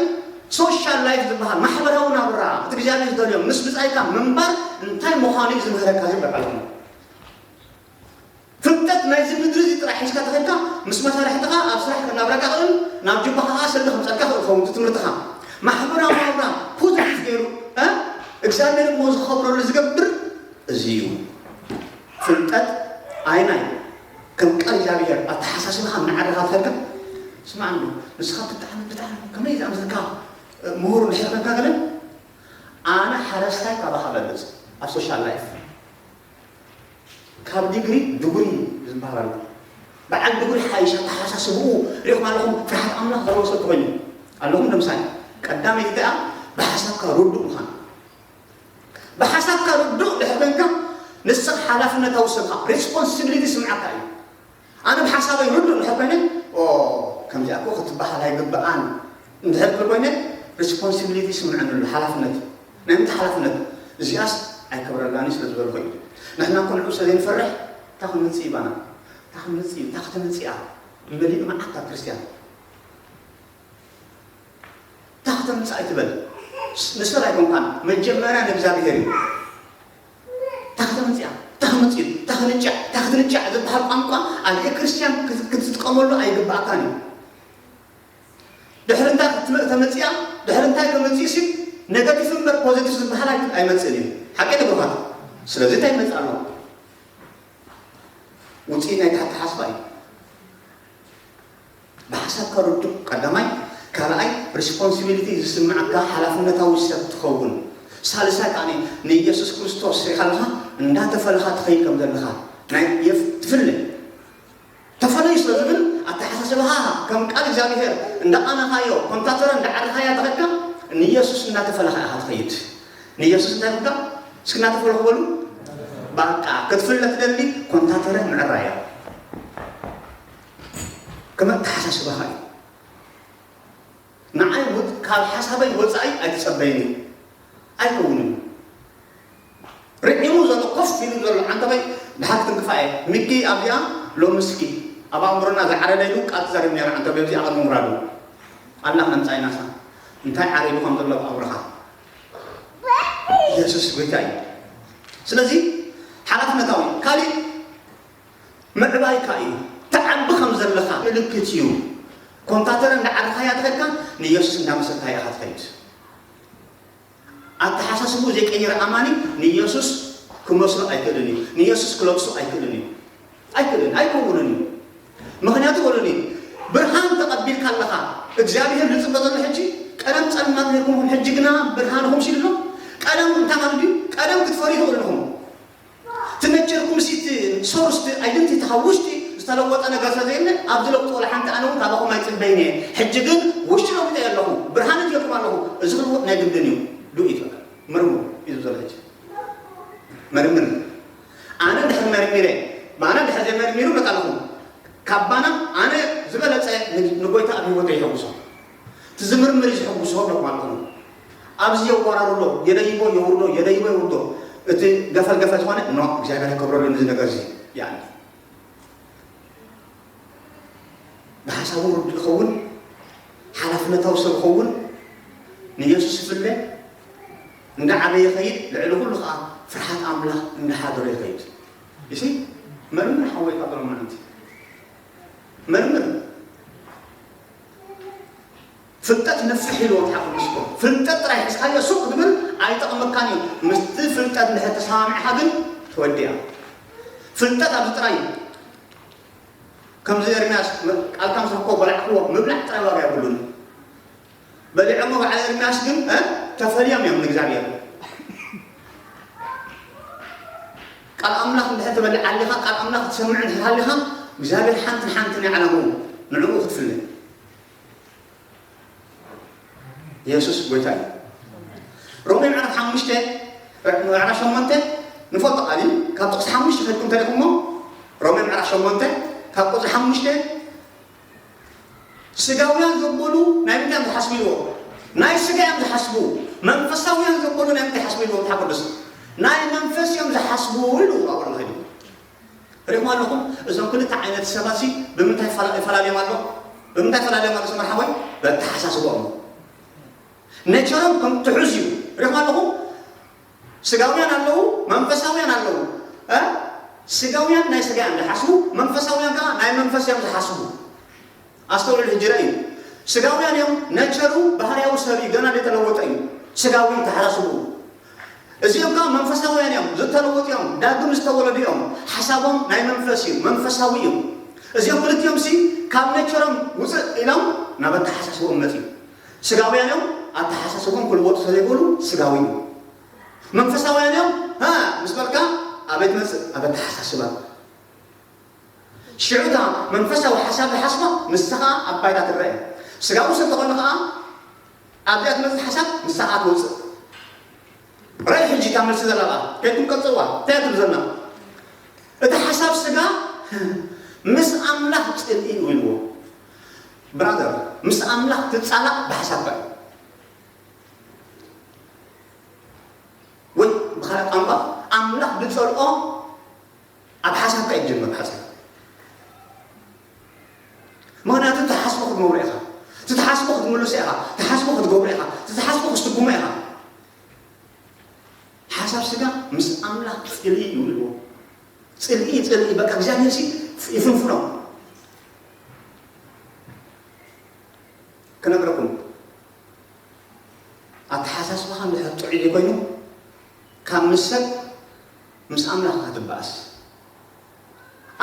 ሶሻል ላይፍ ዝበሃል ማሕበራዊ ናብራ፣ እቲ እግዚኣብሔር ዝደልዮ ምስ ብጻይካ ምንባር እንታይ ምዃኑ እዩ ዝምህረካ ዝብል ኣለኹም። ፍልጠት ናይዚ ምድሪ እዚ ጥራሕ ሒዝካ ተኸድካ፣ ምስ መሳርሕትኻ ኣብ ስራሕ ክናብረካ ክእል፣ ናብ ጅባኻ ከኣ ሰልዲ ከምጸልካ ክእል ኸውን፣ እቲ ትምህርትኻ። ማሕበራዊ ናብራ ፖዚቲቭ ገይሩ፣ እ? እግዚኣብሔር እሞ ዝኸብረሉ ዝገብር እዚ እዩ። ፍልጠት ኣይናይ ከም ቃል እግዚኣብሔር ኣተሓሳስባኻ እናዓረኻ ትኸድካ፣ ስማዕ እንዶ፣ ንስኻ ብጣዕሚ፣ ብጣዕሚ ከመይ ዝኣምሰልካ ምሁር እንድሕር ኮንካ ገለ፣ ኣነ ሓረስታይ ካባኻ በልጽ ኣብ ሶሻል ላይፍ። ካብ ዲግሪ ድጉሪ ዝበሃል ኣሎ። በዓል ድጉሪ ሓይሽ ኣተሓሳስብኡ ሪኢኹም ኣለኹም፣ ፍርሃት ኣምላኽ ዘለዎ ሰብ ተኾይኑ ኣለኹም። ንምሳሌ፣ ቀዳመይቲ እቲኣ ብሓሳብካ ርዱእ ምዃን። ብሓሳብካ ርዱእ ድሕር ኮንካ፣ ንስኻ ሓላፍነታዊ ሰብኻ፣ ሪስፖንሲቢሊቲ ስምዓካ እዩ። ኣነ ብሓሳበይ ርዱእ ድሕር ኮይነ፣ ኦ፣ ከምዚኣ እኮ ክትበሃል ኣይግብኣን እንድሕር ክብል ኮይነ፣ ሪስፖንሲቢሊቲ ይስምዐኒ ኣሎ፣ ሓላፍነት። ናይ ምንታይ ሓላፍነት? እዚኣስ ኣይከብረላኒ ስለ ዝበልኹ እዩ። ንሕና እኮ ንዕኡ ስለ ዘይንፈርሕ፣ እንታይ ክንመጽእ እዩ ባና? እንታይ ክንመጽእ እዩ? እንታይ ከተምጽእ እያ? መሊኡ መዓት ኣብ ክርስትያን። እንታይ ከተምጽእ ኣይትበል። ንሰብ ኣይኮንካን፣ መጀመርያ ንእግዚኣብሔር እዩ። እንታይ ከተምጽእ እያ? እንታይ ክመጽእ እዩ? እንታይ ክንጫዕ? እንታይ ክትንጫዕ ዝበሃል ቋንቋ ኣብ ቤተ ክርስትያን ክት-፣ ክትጥቀመሉ ኣይግብኣካን እዩ። ድሕሪ እንታይ ክትመ-፣ ተመጽኣ፣ ድሕሪ እንታይ ተመጽኡ ሲ፣ ኔጋቲቭ እምበር ፖዚቲቭ ዝበሃል ኣይ-፣ ኣይመጽእን እዩ። ሓቂ ንብሩኻት። ስለዚ እንታይ ይመጽእ ኣሎ? ውጽኢት ናይቲ ኣተሓሳስባ እዩ። ብሓሳብካ ርዱእ ቀዳማይ፣ ካልኣይ ሪስፖንሲቢሊቲ ዝስምዓካ ሓላፍነታዊ ሰብ ትኸውን። ሳልሳይ ከኣ ንኢየሱስ ክርስቶስ ርኢኻ ኣለኻ፣ እንዳተፈለኻ ትኸይድ ከም ዘለኻ ናይ የፍ-፣ ትፍለ። ተፈለዩ ስለ ዝብል ኣተሓሳስባኻ ከም ቃል እግዚኣብሔር እንዳቓናኻዮ፣ ኮንታተረ እንዳዓረኻያ ተኸድካ፣ ንኢየሱስ እንዳተፈለኻ ኢኻ ትኸይድ። ንኢየሱስ እንታይ ኢልካ? እስኪ እናተፈለኹ በሉ። በቃ ክትፍለ ትደሊ ኮንታተረ ምዕራያ። ከም ኣተሓሳስባኻ እዩ። ንዓይ ውጥ-፣ ካብ ሓሳበይ ወጻኢ ኣይትጸበይን እዩ። ኣይከውንን እዩ። ርዒሙ ዘሎ፣ ኮፍ ኢሉ ዘሎ ዓንተበይ ድሓር ክትንክፋ እየ። ሚኪ ኣብዚኣ ሎሚ እስኪ ኣብ ኣእምሮና ዝዓረደ ኢሉ ቃል ተዛሪቡ ነይሩ ዓንተበይ ኣብዚኣ ቅድሚ ምውራዱ። ኣምላኽ ነምጻ ኢናሳ እንታይ ዓሪዱ ከም ዘሎ ኣብ ኣእምሮኻ። ኢየሱስ ጎይታ እዩ። ስለዚ ሓላፍነታዊ ካሊእ ምዕባይካ እዩ። ትዓቢ ከም ዘለኻ ምልክት እዩ። ኮምታተረ እንዳዓረኻያ ትኸድካ ንኢየሱስ እንዳመሰልካ ኢኻ ትኸይድ። ኣተሓሳስቡ ዘይቀየረ ኣማኒ ንኢየሱስ ክመስሎ ኣይክእልን እዩ። ንኢየሱስ ክለብሶ ኣይክእልን እዩ። ኣይክእልን ኣይከውንን እዩ። ምኽንያቱ ወለኒ ብርሃን ተቐቢልካ ኣለኻ። እግዚኣብሔር ዝፅበ ዘሎ ሕጂ ቀደም ጸልማት ነርኩም ሕጂ ግና ብርሃንኹም ሲልሎ። ቀደም እንታይ ማለት እዩ? ቀደም ክትፈርዩ ትኽእሉ ኣለኹም። ትነቸርኩም ሲት ሶርስቲ ኣይደንቲቲ ካብ ውሽጢ ዝተለወጠ ነገር ስለዘየለ ኣብዚ ለውጢ ወላ ሓንቲ ኣነ እውን ካባኹም ኣይፅበይን እየ። ሕጂ ግን ውሽጢ ለውጢ ኣለኹ። ብርሃን እትልኩም ኣለኹ። እዚ ክልወጥ ናይ ግድን እዩ። ዱ እዩ ትበል ምርምሩ እዩ ዘሎ ሕጂ መርምር። ኣነ ድሕር መርሚረ ባና ድሕር ዘይመርሚሩ መጣለኹም ካባና ኣነ ዝበለፀ ንጎይታ ኣብ ህይወት ይሕጉሶ ትዝምርምር ዝሕጉሶ ኣለኹም ኣለኹም ኣብዚ የዋራርዶ የደይቦ የውርዶ የደይቦ የውርዶ እቲ ገፈል ገፈል ዝኾነ ኖ እግዚኣብሔር ከብረሉ ንዚ ነገር እዚ ያኒ ብሓሳቡ ርዱእ ይኸውን ሓላፍነታዊ ሰብ ይኸውን ንየሱስ ይፍለ እንዳ ዓበየ ይኸይድ ልዕሊ ኩሉ ከዓ ፍርሓት ኣምላኽ እንዳሓደሮ ይኸይድ እሺ መርምር ሓወይ ካብሎም ምንንቲ መርምር ፍልጠት ነፍሕ ኢልዎ ሓቁ ምስኮ ፍልጠት ጥራይ ሒዝካዮ ሱቅ ክትብል ኣይጠቕመካን እዩ ምስቲ ፍልጠት እንድሕር ተሰማሚዕካ ግን ተወዲኣ ፍልጠት ኣብዚ ጥራይ እዩ ከምዚ ኤርምያስ ቃልካ ምስ ረኮ በላዕክዎ ምብላዕ ጥራይ ዋጋ የብሉን በሊዖሞ በዓል ኤርምያስ ግን ተፈልዮም እዮም ንእግዚኣብሔር ቃል ኣምላኽ እንድሕር ትበልዕ ኣሊኻ ቃል ኣምላኽ ትሰምዕ እንድሕር ሃሊኻ እግዚኣብሔር ሓንትን ሓንትን ይዓለምኡ ንዕኡ ክትፍልን የሱስ ጎይታ እዩ ሮሜ ምዕራፍ ሓሙሽተ ምዕራፍ ሸሞንተ ንፈልጦ ቃል እዩ ካብ ጥቕሲ ሓሙሽተ ከድኩም ተሪኹሞ ሮሜ ምዕራፍ ሸሞንተ ካብ ቁፅሪ ሓሙሽተ ስጋውያን ዘበሉ ናይ ምንታይ እዮም ዝሓስቡ ኢልዎ ናይ ስጋ እዮም ዝሓስቡ መንፈሳውያን ዘበሉ ናይ ምንታይ ሓስቡ ኢልዎ መጽሓፍ ቅዱስ ናይ መንፈስ እዮም ዝሓስቡ ኢሉ ኣብርሃ ሪኹም ኣለኹም እዞም ክልተ ዓይነት ሰባት ሲ ብምንታይ ይፈላለዮም ኣሎ ብምንታይ ይፈላለዮም ኣሎ ሰመር ሓወይ በተሓሳስቦኦም ነቸሮም ከም ትሑዝ እዩ ሪኹም ኣለኹም ስጋውያን ኣለዉ መንፈሳውያን ኣለዉ ስጋውያን ናይ ስጋ እዮም ዝሓስቡ መንፈሳውያን ከዓ ናይ መንፈስ እዮም ዝሓስቡ ኣስተውዕል ሕጂ ራእዩ ስጋውያን እዮም ነቸሩ ባህርያዊ ሰብ እዩ ገና ዘይተለወጠ እዩ ስጋዊ ተሓሳስቡ እዚኦም ከዓ መንፈሳውያን እዮም ዝተለወጡ እዮም ዳግም ዝተወለዱ እዮም ሓሳቦም ናይ መንፈስ እዩ መንፈሳዊ እዩ እዚኦም ክልቲኦም ሲ ካብ ነቸሮም ውፅእ ኢሎም ናብ ኣተሓሳስቦም መፅዩ ስጋውያን እዮም ኣተሓሳስቦም ክልወጡ ስለዘይክእሉ ስጋዊ እዩ መንፈሳውያን እዮም ምስ በልካ ኣበይ ትመፅእ ኣብ ኣተሓሳስባ ሽዑ እታ መንፈሳዊ ሓሳብ ዝሓስባ ንስኻ ኣብ ባይታ ትረአ ስጋዊ ሰብ ተኾይኑ ከዓ ኣብዚኣ ትመፅእ ሓሳብ ንስኻ ትወፅእ ራይ ሕጂ እታ መልሲ ዘለባ ከይትንቀፅዋ እንታይ ትብል ዘላ እቲ ሓሳብ ስጋ ምስ ኣምላኽ ፅልኢ እዩ ኢልዎ ብራዘር ምስ ኣምላኽ ትፃላእ ብሓሳብካ እዩ ወይ ብኻልእ ቋንቋ ኣምላኽ ዝፀልኦ ኣብ ሓሳብካ ይጀምር ሓሳብ ምክንያቱ ተሓስቦ ክትነብሮ ኢኻ ትተሓስቦ ክትምልሶ ኢኻ ተሓስቦ ክትገብሮ ኢኻ ትተሓስቦ ክትስጉሞ ኢኻ ሓሳብ ስጋ ምስ ኣምላኽ ፅልኢ እዩ ይብልዎ ፅልኢ ፅልኢ በቃ እግዚኣብሔር ሲ ይፍንፍኖ ክነግረኩም ኣተሓሳስባኻ እንድሕር ጥዑይ ዘይኮይኑ ካብ ምስ ሰብ ምስ ኣምላኽ ኢኻ ትበኣስ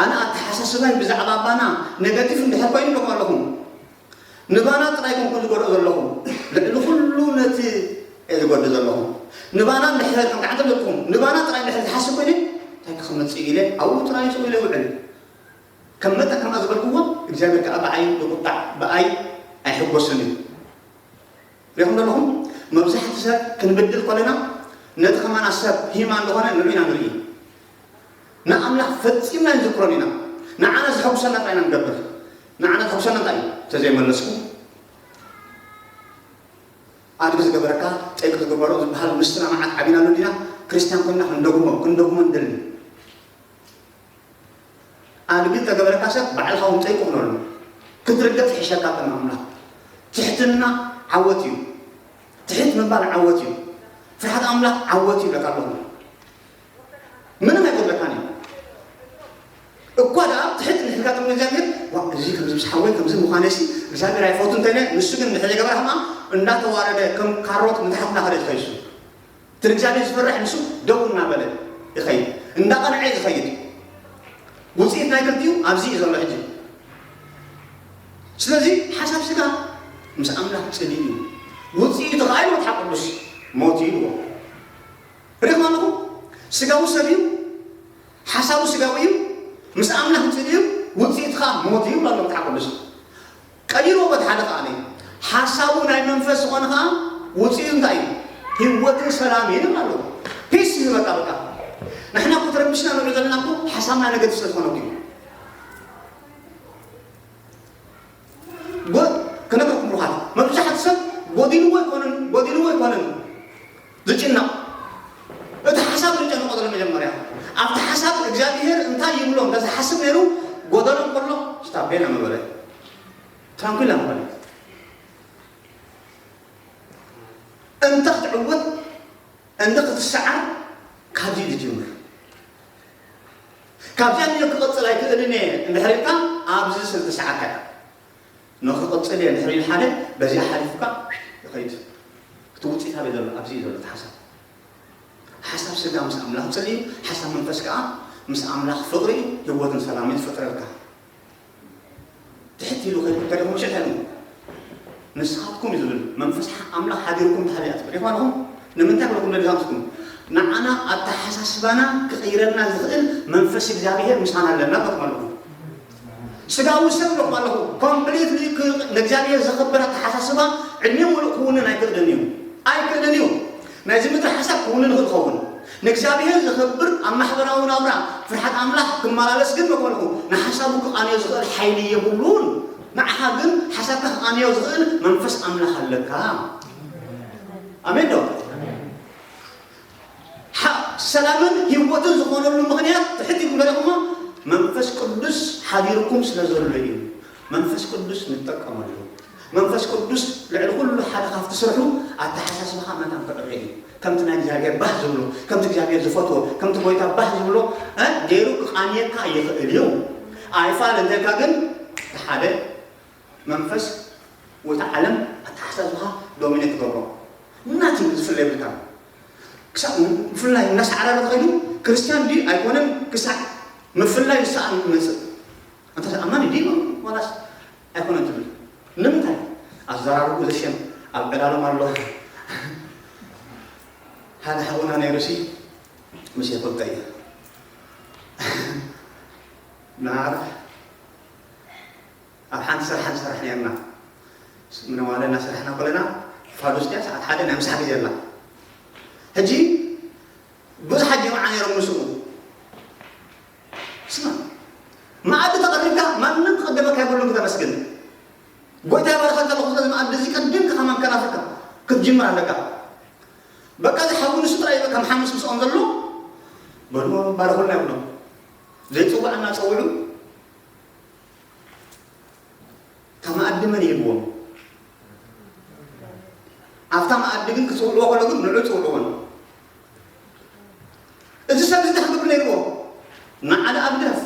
ኣነ ኣተሓሳስባይ ብዛዕባ ባና ኔጋቲቭ እንድሕር ኮይኑ ኢለኩም ኣለኹም ንባና ጥራይ ኮንኩ ዝጎድኦ ዘለኹ ልዕሊ ኩሉ ነቲ እየ ዝጎድእ ዘለኹ ንባና እንድሕር ከምቲ ዓንተ ዘለኩም ንባና ጥራይ እንድሕር ዝሓስብ ኮይነ እንታይ ክመፅእ ኢለ ኣብኡ ጥራይ ስቕ ኢለ ይውዕል ከም መጠን ከምኣ ዝበልክዎ እግዚኣብሔር ከዓ ብዓይ ይቁጣዕ ብኣይ ኣይሕጎስን እዩ ሪኹም ዘለኹም መብዛሕቲ ሰብ ክንብድል ከለና ነቲ ከማና ሰብ ሂማ እንደኾነ ንዑ ኢና ንርኢ ንኣምላኽ ፈጺምና ንዝክሮን ኢና ንዓና ዝሐጉሰና ጥራይ ኢና ንገብር ንዓና ዝሐጉሰና እንታይ እዩ ተዘይመለስኩ ኣድሪ ዝገበረካ ጠይቂ ዝግበሮ ዝበሃል ምስትና መዓት ዓቢናሉ እንዲና ክርስትያን ኮይና ክንደግሞ ክንደግሞ ንደሊ ኣድጊ ተገበረካ ሰብ ባዕልኻ እውን ጠይቁ ክነሉ ክትርገጥ ይሕሸካ ቅድሚ ኣምላኽ ትሕትና ዓወት እዩ ትሕት ምባል ዓወት እዩ ፍርሓት ኣምላኽ ዓወት እዩ ይብለካ ኣለኹ ምንም ኣይጎድለካን እዩ ከም እግዚኣብሔር፣ "ዋ፣ እዚ ከምዚ ምስ ሓወይ ከምዚ ምዃነሲ እግዚኣብሔር ኣይፈቱ እንተነ፣ ንሱ ግን እንድሕር የገበረ ከማ እንዳተዋረደ ከም ካሮት ንታሕትና ከደ ዝኸይሱ። እቲ ንእግዚኣብሔር ዝፈርሕ ንሱ ደው እናበለ ይኸይድ፣ እንዳቐንዐ ዝኸይድ። ውፅኢት ናይ ክልቲኡ ኣብዚ እዩ ዘሎ ሕጂ። ስለዚ ሓሳብ ስጋ ምስ ኣምላኽ ጽልኢ እዩ። ውፅኢቱ ከዓ ይወድሓ ቅዱስ ሞት እዩ ይብሎ። ርኢኹም ኣለኹም? ስጋዊ ሰብ እዩ፣ ሓሳቡ ስጋዊ እዩ፣ ምስ ኣምላኽ ጽልኢ እዩ፣ ውጽኢት ኸዓ ሞት እዩ ኣሎ መጽሓፍ ቅዱስ። ቀይርዎ በቲ ሓደ ኸዓ ሓሳቡ ናይ መንፈስ ዝኾነ ኸዓ ውጽኢቱ እንታይ እዩ? ህይወትን ሰላም እዩ ኣሎ። ፒስ እዩ በቃ በቃ። ንሕና እኮ ተረብሽና ንሪኦ ዘለና እኮ ሓሳብና ነገድ ስለ ዝኾነ እኮ እዩ። ጎ-፣ ክነግረኩም ብሩኻት፣ መብዛሕትኡ ሰብ ጎዲልዎ ኣይኮነን፣ ጎዲልዎ ኣይኮነን ዝጭነቕ። እቲ ሓሳብ ዝጨንቆ ዘሎ መጀመርያ። ኣብቲ ሓሳብ እግዚኣብሔር እንታይ ይብሎ እንተዝሓስብ ነይሩ፣ ጎደሎ እንከሎ፣ ስታቤላ ምበለ። ትራንኩላ ምበለ። እንተ ክትዕወት፣ እንተ ክትሰዓር፣ ካብዚ እዩ ዝጅምር። ካብዚኣ ንዮ ክቕጽል ኣይክእልን እየ እንድሕር ኢልካ፣ ኣብዚ ስለ ዝተሰዓርካ እያ። ንኽቕጽል እየ እንድሕር ኢሉ ሓደ፣ በዚኣ ሓሊፉካ ይኸይድ። እቲ ውጽኢት ኣበይ ዘሎ? ኣብዚ እዩ ዘሎ እቲ ሓሳብ። ሓሳብ ስጋ ምስ ኣምላኽ ጽልኢ እዩ፣ ሓሳብ መንፈስ ከኣ ምስ ኣምላኽ ፍቕሪ እዩ፣ ህይወትን ሰላምን እዩ ዝፈጥረልካ። ትሕት ኢሉ ከይዱ፣ ከደኹም ሽሕ ኢሉ፣ ንስኻትኩም እዩ ዝብል፣ መንፈስ ኣምላኽ ሓዲርኩም ተሃልያ ትብል። ይኾንኹም? ንምንታይ ክብለኩም ደሊ ንስኻትኩም? ንዓና ኣተሓሳስባና ክቕይረልና ዝኽእል መንፈስ እግዚኣብሔር ምሳና ኣለና ክብለኩም ኣለኹ። ስጋዊ ሰብ ክብለኩም ኣለኹ። ኮምፕሊትሊ ክ-፣ ንእግዚኣብሔር ዘኽብር ኣተሓሳስባ ዕድሜ ሙሉእ ክውንን ኣይክእልን እዩ። ኣይክእልን እዩ። ናይዚ ምድሪ ሓሳብ ክውንን ይኽእል ክኸውን። ንእግዚኣብሔር ዘኽብር ኣብ ማሕበራዊ ናብራ ፍርሓት ኣምላኽ ክመላለስ ግን መኮንኹ ንሓሳቡ ክቓንዮ ዝኽእል ሓይሊ የብሉን። ንዓኻ ግን ሓሳብካ ክቓንዮ ዝኽእል መንፈስ ኣምላኽ ኣለካ። ኣሜን ዶ? ሓ-፣ ሰላምን ህይወትን ዝኾነሉ ምኽንያት ትሕት ኢልኩም ገለኹሞ መንፈስ ቅዱስ ሓዲርኩም ስለ ዘሎ እዩ። መንፈስ ቅዱስ ንጠቀመሉ። መንፈስ ቅዱስ ልዕሊ ኩሉ ሓደ ካብቲ ስርሑ ኣተሓሳስባኻ መታን ክዕረ እዩ። ከምቲ ናይ እግዚኣብሔር ባህ ዝብሎ፣ ከምቲ እግዚኣብሔር ዝፈትዎ፣ ከምቲ ጎይታ ባህ ዝብሎ፣ እ፣ ገይሩ ክቓንየካ ይኽእል እዩ። ኣይፋል እንተልካ ግን፣ እቲ ሓደ መንፈስ ወይ እቲ ዓለም ኣተሓሳስባኻ ዶሚኔት ትገብሮ። ናቲ ዝፍለ የብልካ። ክሳብ ምፍላይ እናሰዓረረ ተኸይዱ፣ ክርስትያን ድዩ ኣይኮነን ክሳዕ ምፍላይ ዝሰኣን ይመጽእ። ኣንታ ኣማኒ ድዩ ዋላስ ኣይኮነን ትብል። ንምንታይ? ኣዘራርብኡ ዘሸም ኣብ ዕላሎም ኣሎ። ሓደ ሓውና ነይሩሲ ምስ የፈልጠ እየ። ንዓር ኣብ ሓንቲ ስራሕ ንሰርሕ ነርና። ምንዋለ እናሰራሕና ከለና ፋዱስ ድያ ሰዓት ሓደ ናይ ምሳሕ ግዜ ኣላ። ሕጂ ብዙሓት ጀማዓ ነይሮም ምስኡ። ስማ፣ መኣዲ ተቐሪብካ ማንም ክቕድመካ የብሉን ክተመስግን። ጎይታ ይባርኸካ ኣለኹ፣ ስለዚ መኣዲ እዚ ቀዲምካ ከማን ከናፍርካ ክትጅምር ኣለካ። በቃ፣ እዚ ሓዊ ንሱ ጥራይ እዩ ከም ሓሙስ ምስኦም ዘሎ። በሉ፣ ባርኹልና ይብሎም። ዘይጽዋዕ እናጸውዑ ካብ መኣዲ መን ይህብዎም? ኣብታ መኣዲ ግን ክጽውዕዎ ከሎ ግን ንዑ ጽውዕዎን። እዚ ሰብ እዚ እንታይ ክገብር ነይርዎ? ንዓለ ኣብ ደፍ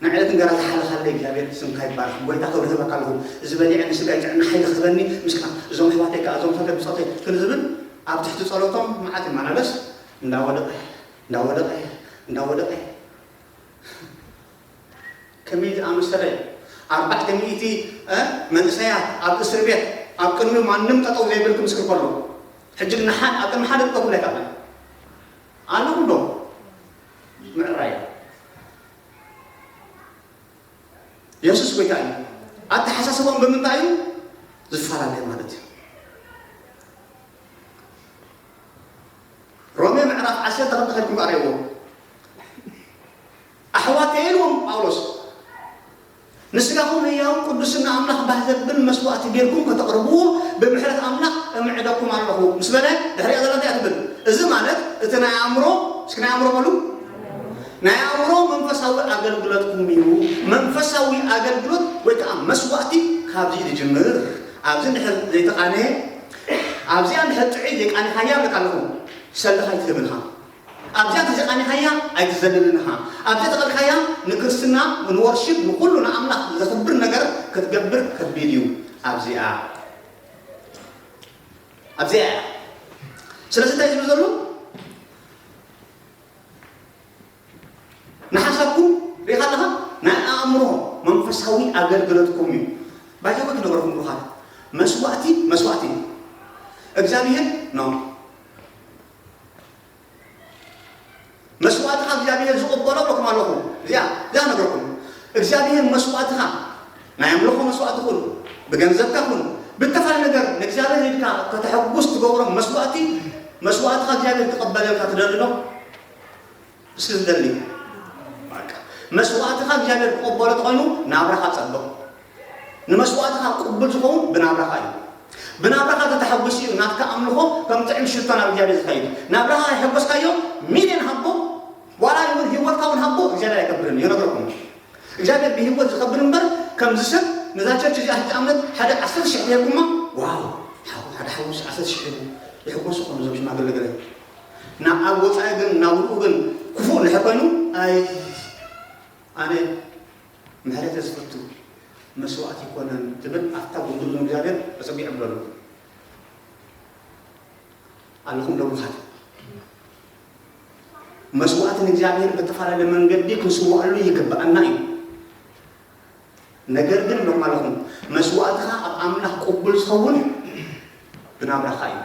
ንዕለት እንገራ ዝሓለኻለ እግዚኣብሔር ስምካ ይባረኽ። ጎይታ ክብሪ ህበካ ኣለኹ። እዚ በሊዐ ንስጋይ ጥዕና ሓይሊ ክህበኒ ምስካ እዞም ኣሕዋተይ ከኣ እዞም ፈለግ ብጾተይ ክንዝብል ኣብ ትሕቲ ጸሎቶም መዓት ይመላለስ። እንዳወደቐ፣ እንዳወደቐ፣ እንዳወደቐ። ከመይ ዝኣመሰለ ኣርባዕተ ሚእቲ፣ እ፣ መንእሰያት ኣብ እስር ቤት ኣብ ቅድሚ ማንም ጠጠው ዘይብል ክምስክር ከሎ፣ ሕጂ ግን ንሓድ ኣብ ቅድሚ ሓደ ክጠፍኡ ኣይከኣለን። ኣለኹም ዶ? ምዕራይ። የሱስ ጎይታ እዩ። ኣተሓሳስቦም ብምንታይ እዩ ዝፈላለ ማለት እዩ። ሮሜ ምዕራፍ ዓሰርተ ክልተ ከድኩም ኣርእይዎ። ኣሕዋተይ ኢልዎም ጳውሎስ፣ ንስጋኹም ህያውን ቅዱስን ንኣምላኽ ባህ ዘብል መስዋእቲ ጌርኩም ከተቕርብዎ ብምሕረት ኣምላኽ እምዕደኩም ኣለኹ ምስ በለ፣ ድሕሪኣ ዘላ እንታይ እያ ትብል? እዚ ማለት እቲ ናይ ኣእምሮ፣ እስኪ ናይ ኣእምሮ በሉ፣ ናይ ኣእምሮ መንፈሳዊ ኣገልግሎትኩም እዩ። መንፈሳዊ ኣገልግሎት ወይ ከዓ መስዋእቲ ካብዚ እዩ ዝጅምር። ኣብዚ እንድሕር ዘይተቃነየ፣ ኣብዚኣ እንድሕር ጥዑይ ዘይቃኒኻያ ኣለካ ኣለኹ፣ ሰልኻ ኣይትህብን ኢኻ። ኣብዚኣ ተዘቃኒኻያ ኣይትዘልልን ኢኻ። ኣብዚኣ ተቐልካያ ንክርስትና ንወርሽፕ ንኹሉ ንኣምላኽ ዘኽብር ነገር ክትገብር ከቢድ እዩ። ኣብዚኣ ኣብዚኣ እያ። ስለዚ እንታይ ዝብል ዘሎ ንሓሳብኩም ሪኻ ኣለኻ ናይ ኣእምሮ መንፈሳዊ ኣገልግሎትኩም እዩ። ባይዘወ ክነገርኩም ብሩኻት መስዋዕቲ መስዋዕቲ እዩ። እግዚኣብሔር ኖ መስዋዕትኻ እግዚኣብሔር ዝቕበሎ ብለኩም ኣለኹ። እዚኣ እዚኣ ነግረኩም እግዚኣብሔር መስዋዕትኻ ናይ ኣምልኾ መስዋዕቲ ኩን ብገንዘብካ ኩን ብተፋለ ነገር ንእግዚኣብሔር ኢድካ ከተሐጉስ ትገብሮ መስዋዕቲ መስዋዕትኻ እግዚኣብሔር ክቕበለልካ ትደሊ ዶ? እስኪ ዝደሊ መስዋዕትኻ እግዚኣብሔር ክቕበሎ ተኾይኑ ናብራኻ ጸብቕ። ንመስዋዕትኻ ቅቡል ዝኸውን ብናብራኻ እዩ። ብናብራኻ ተተሐጉስ እዩ ናትካ ኣምልኾ ከም ጥዕም ሽቶ ናብ እግዚኣብሔር ዝኸይድ። ናብራኻ የሐጎስካዮ ሚልዮን ሃቦ ዋላ እውን ህይወትካ እውን ሃቦ እግዚኣብሔር ኣይከብርን እዩ። ነግረኩም እግዚኣብሔር ብህይወት ዝኸብር እምበር ከምዚ ሰብ ነዛ ቸርች እዚኣ ሕጂ ዓመት ሓደ ዓሰርተ ሽሕ ተሄብኩማ ዋው ሓደ ሓሙስ ዓሰርተ ሽሕ ይሕጎሱ ከም ዞም ሽማግለ ገለ ናብ ኣብ ወፃኢ ግን ናብ ውኡ ግን ክፉእ እንድሕር ኮይኑ ኣይ ኣነ ምሕረት ዝፈቱ መስዋዕት ይኮነን ትብል ኣብታ ጉንጉን እግዚኣብሔር ተጸቢዖም በሉ ኣለኹም ደብሩኻት መስዋዕት ንእግዚኣብሔር ብተፈላለየ መንገዲ ክንስዋዕሉ ይግብኣና እዩ። ነገር ግን ሎም ኣለኹም መስዋዕትኻ ኣብ ኣምላኽ ቅቡል ዝኸውን ብናብራኻ እዩ።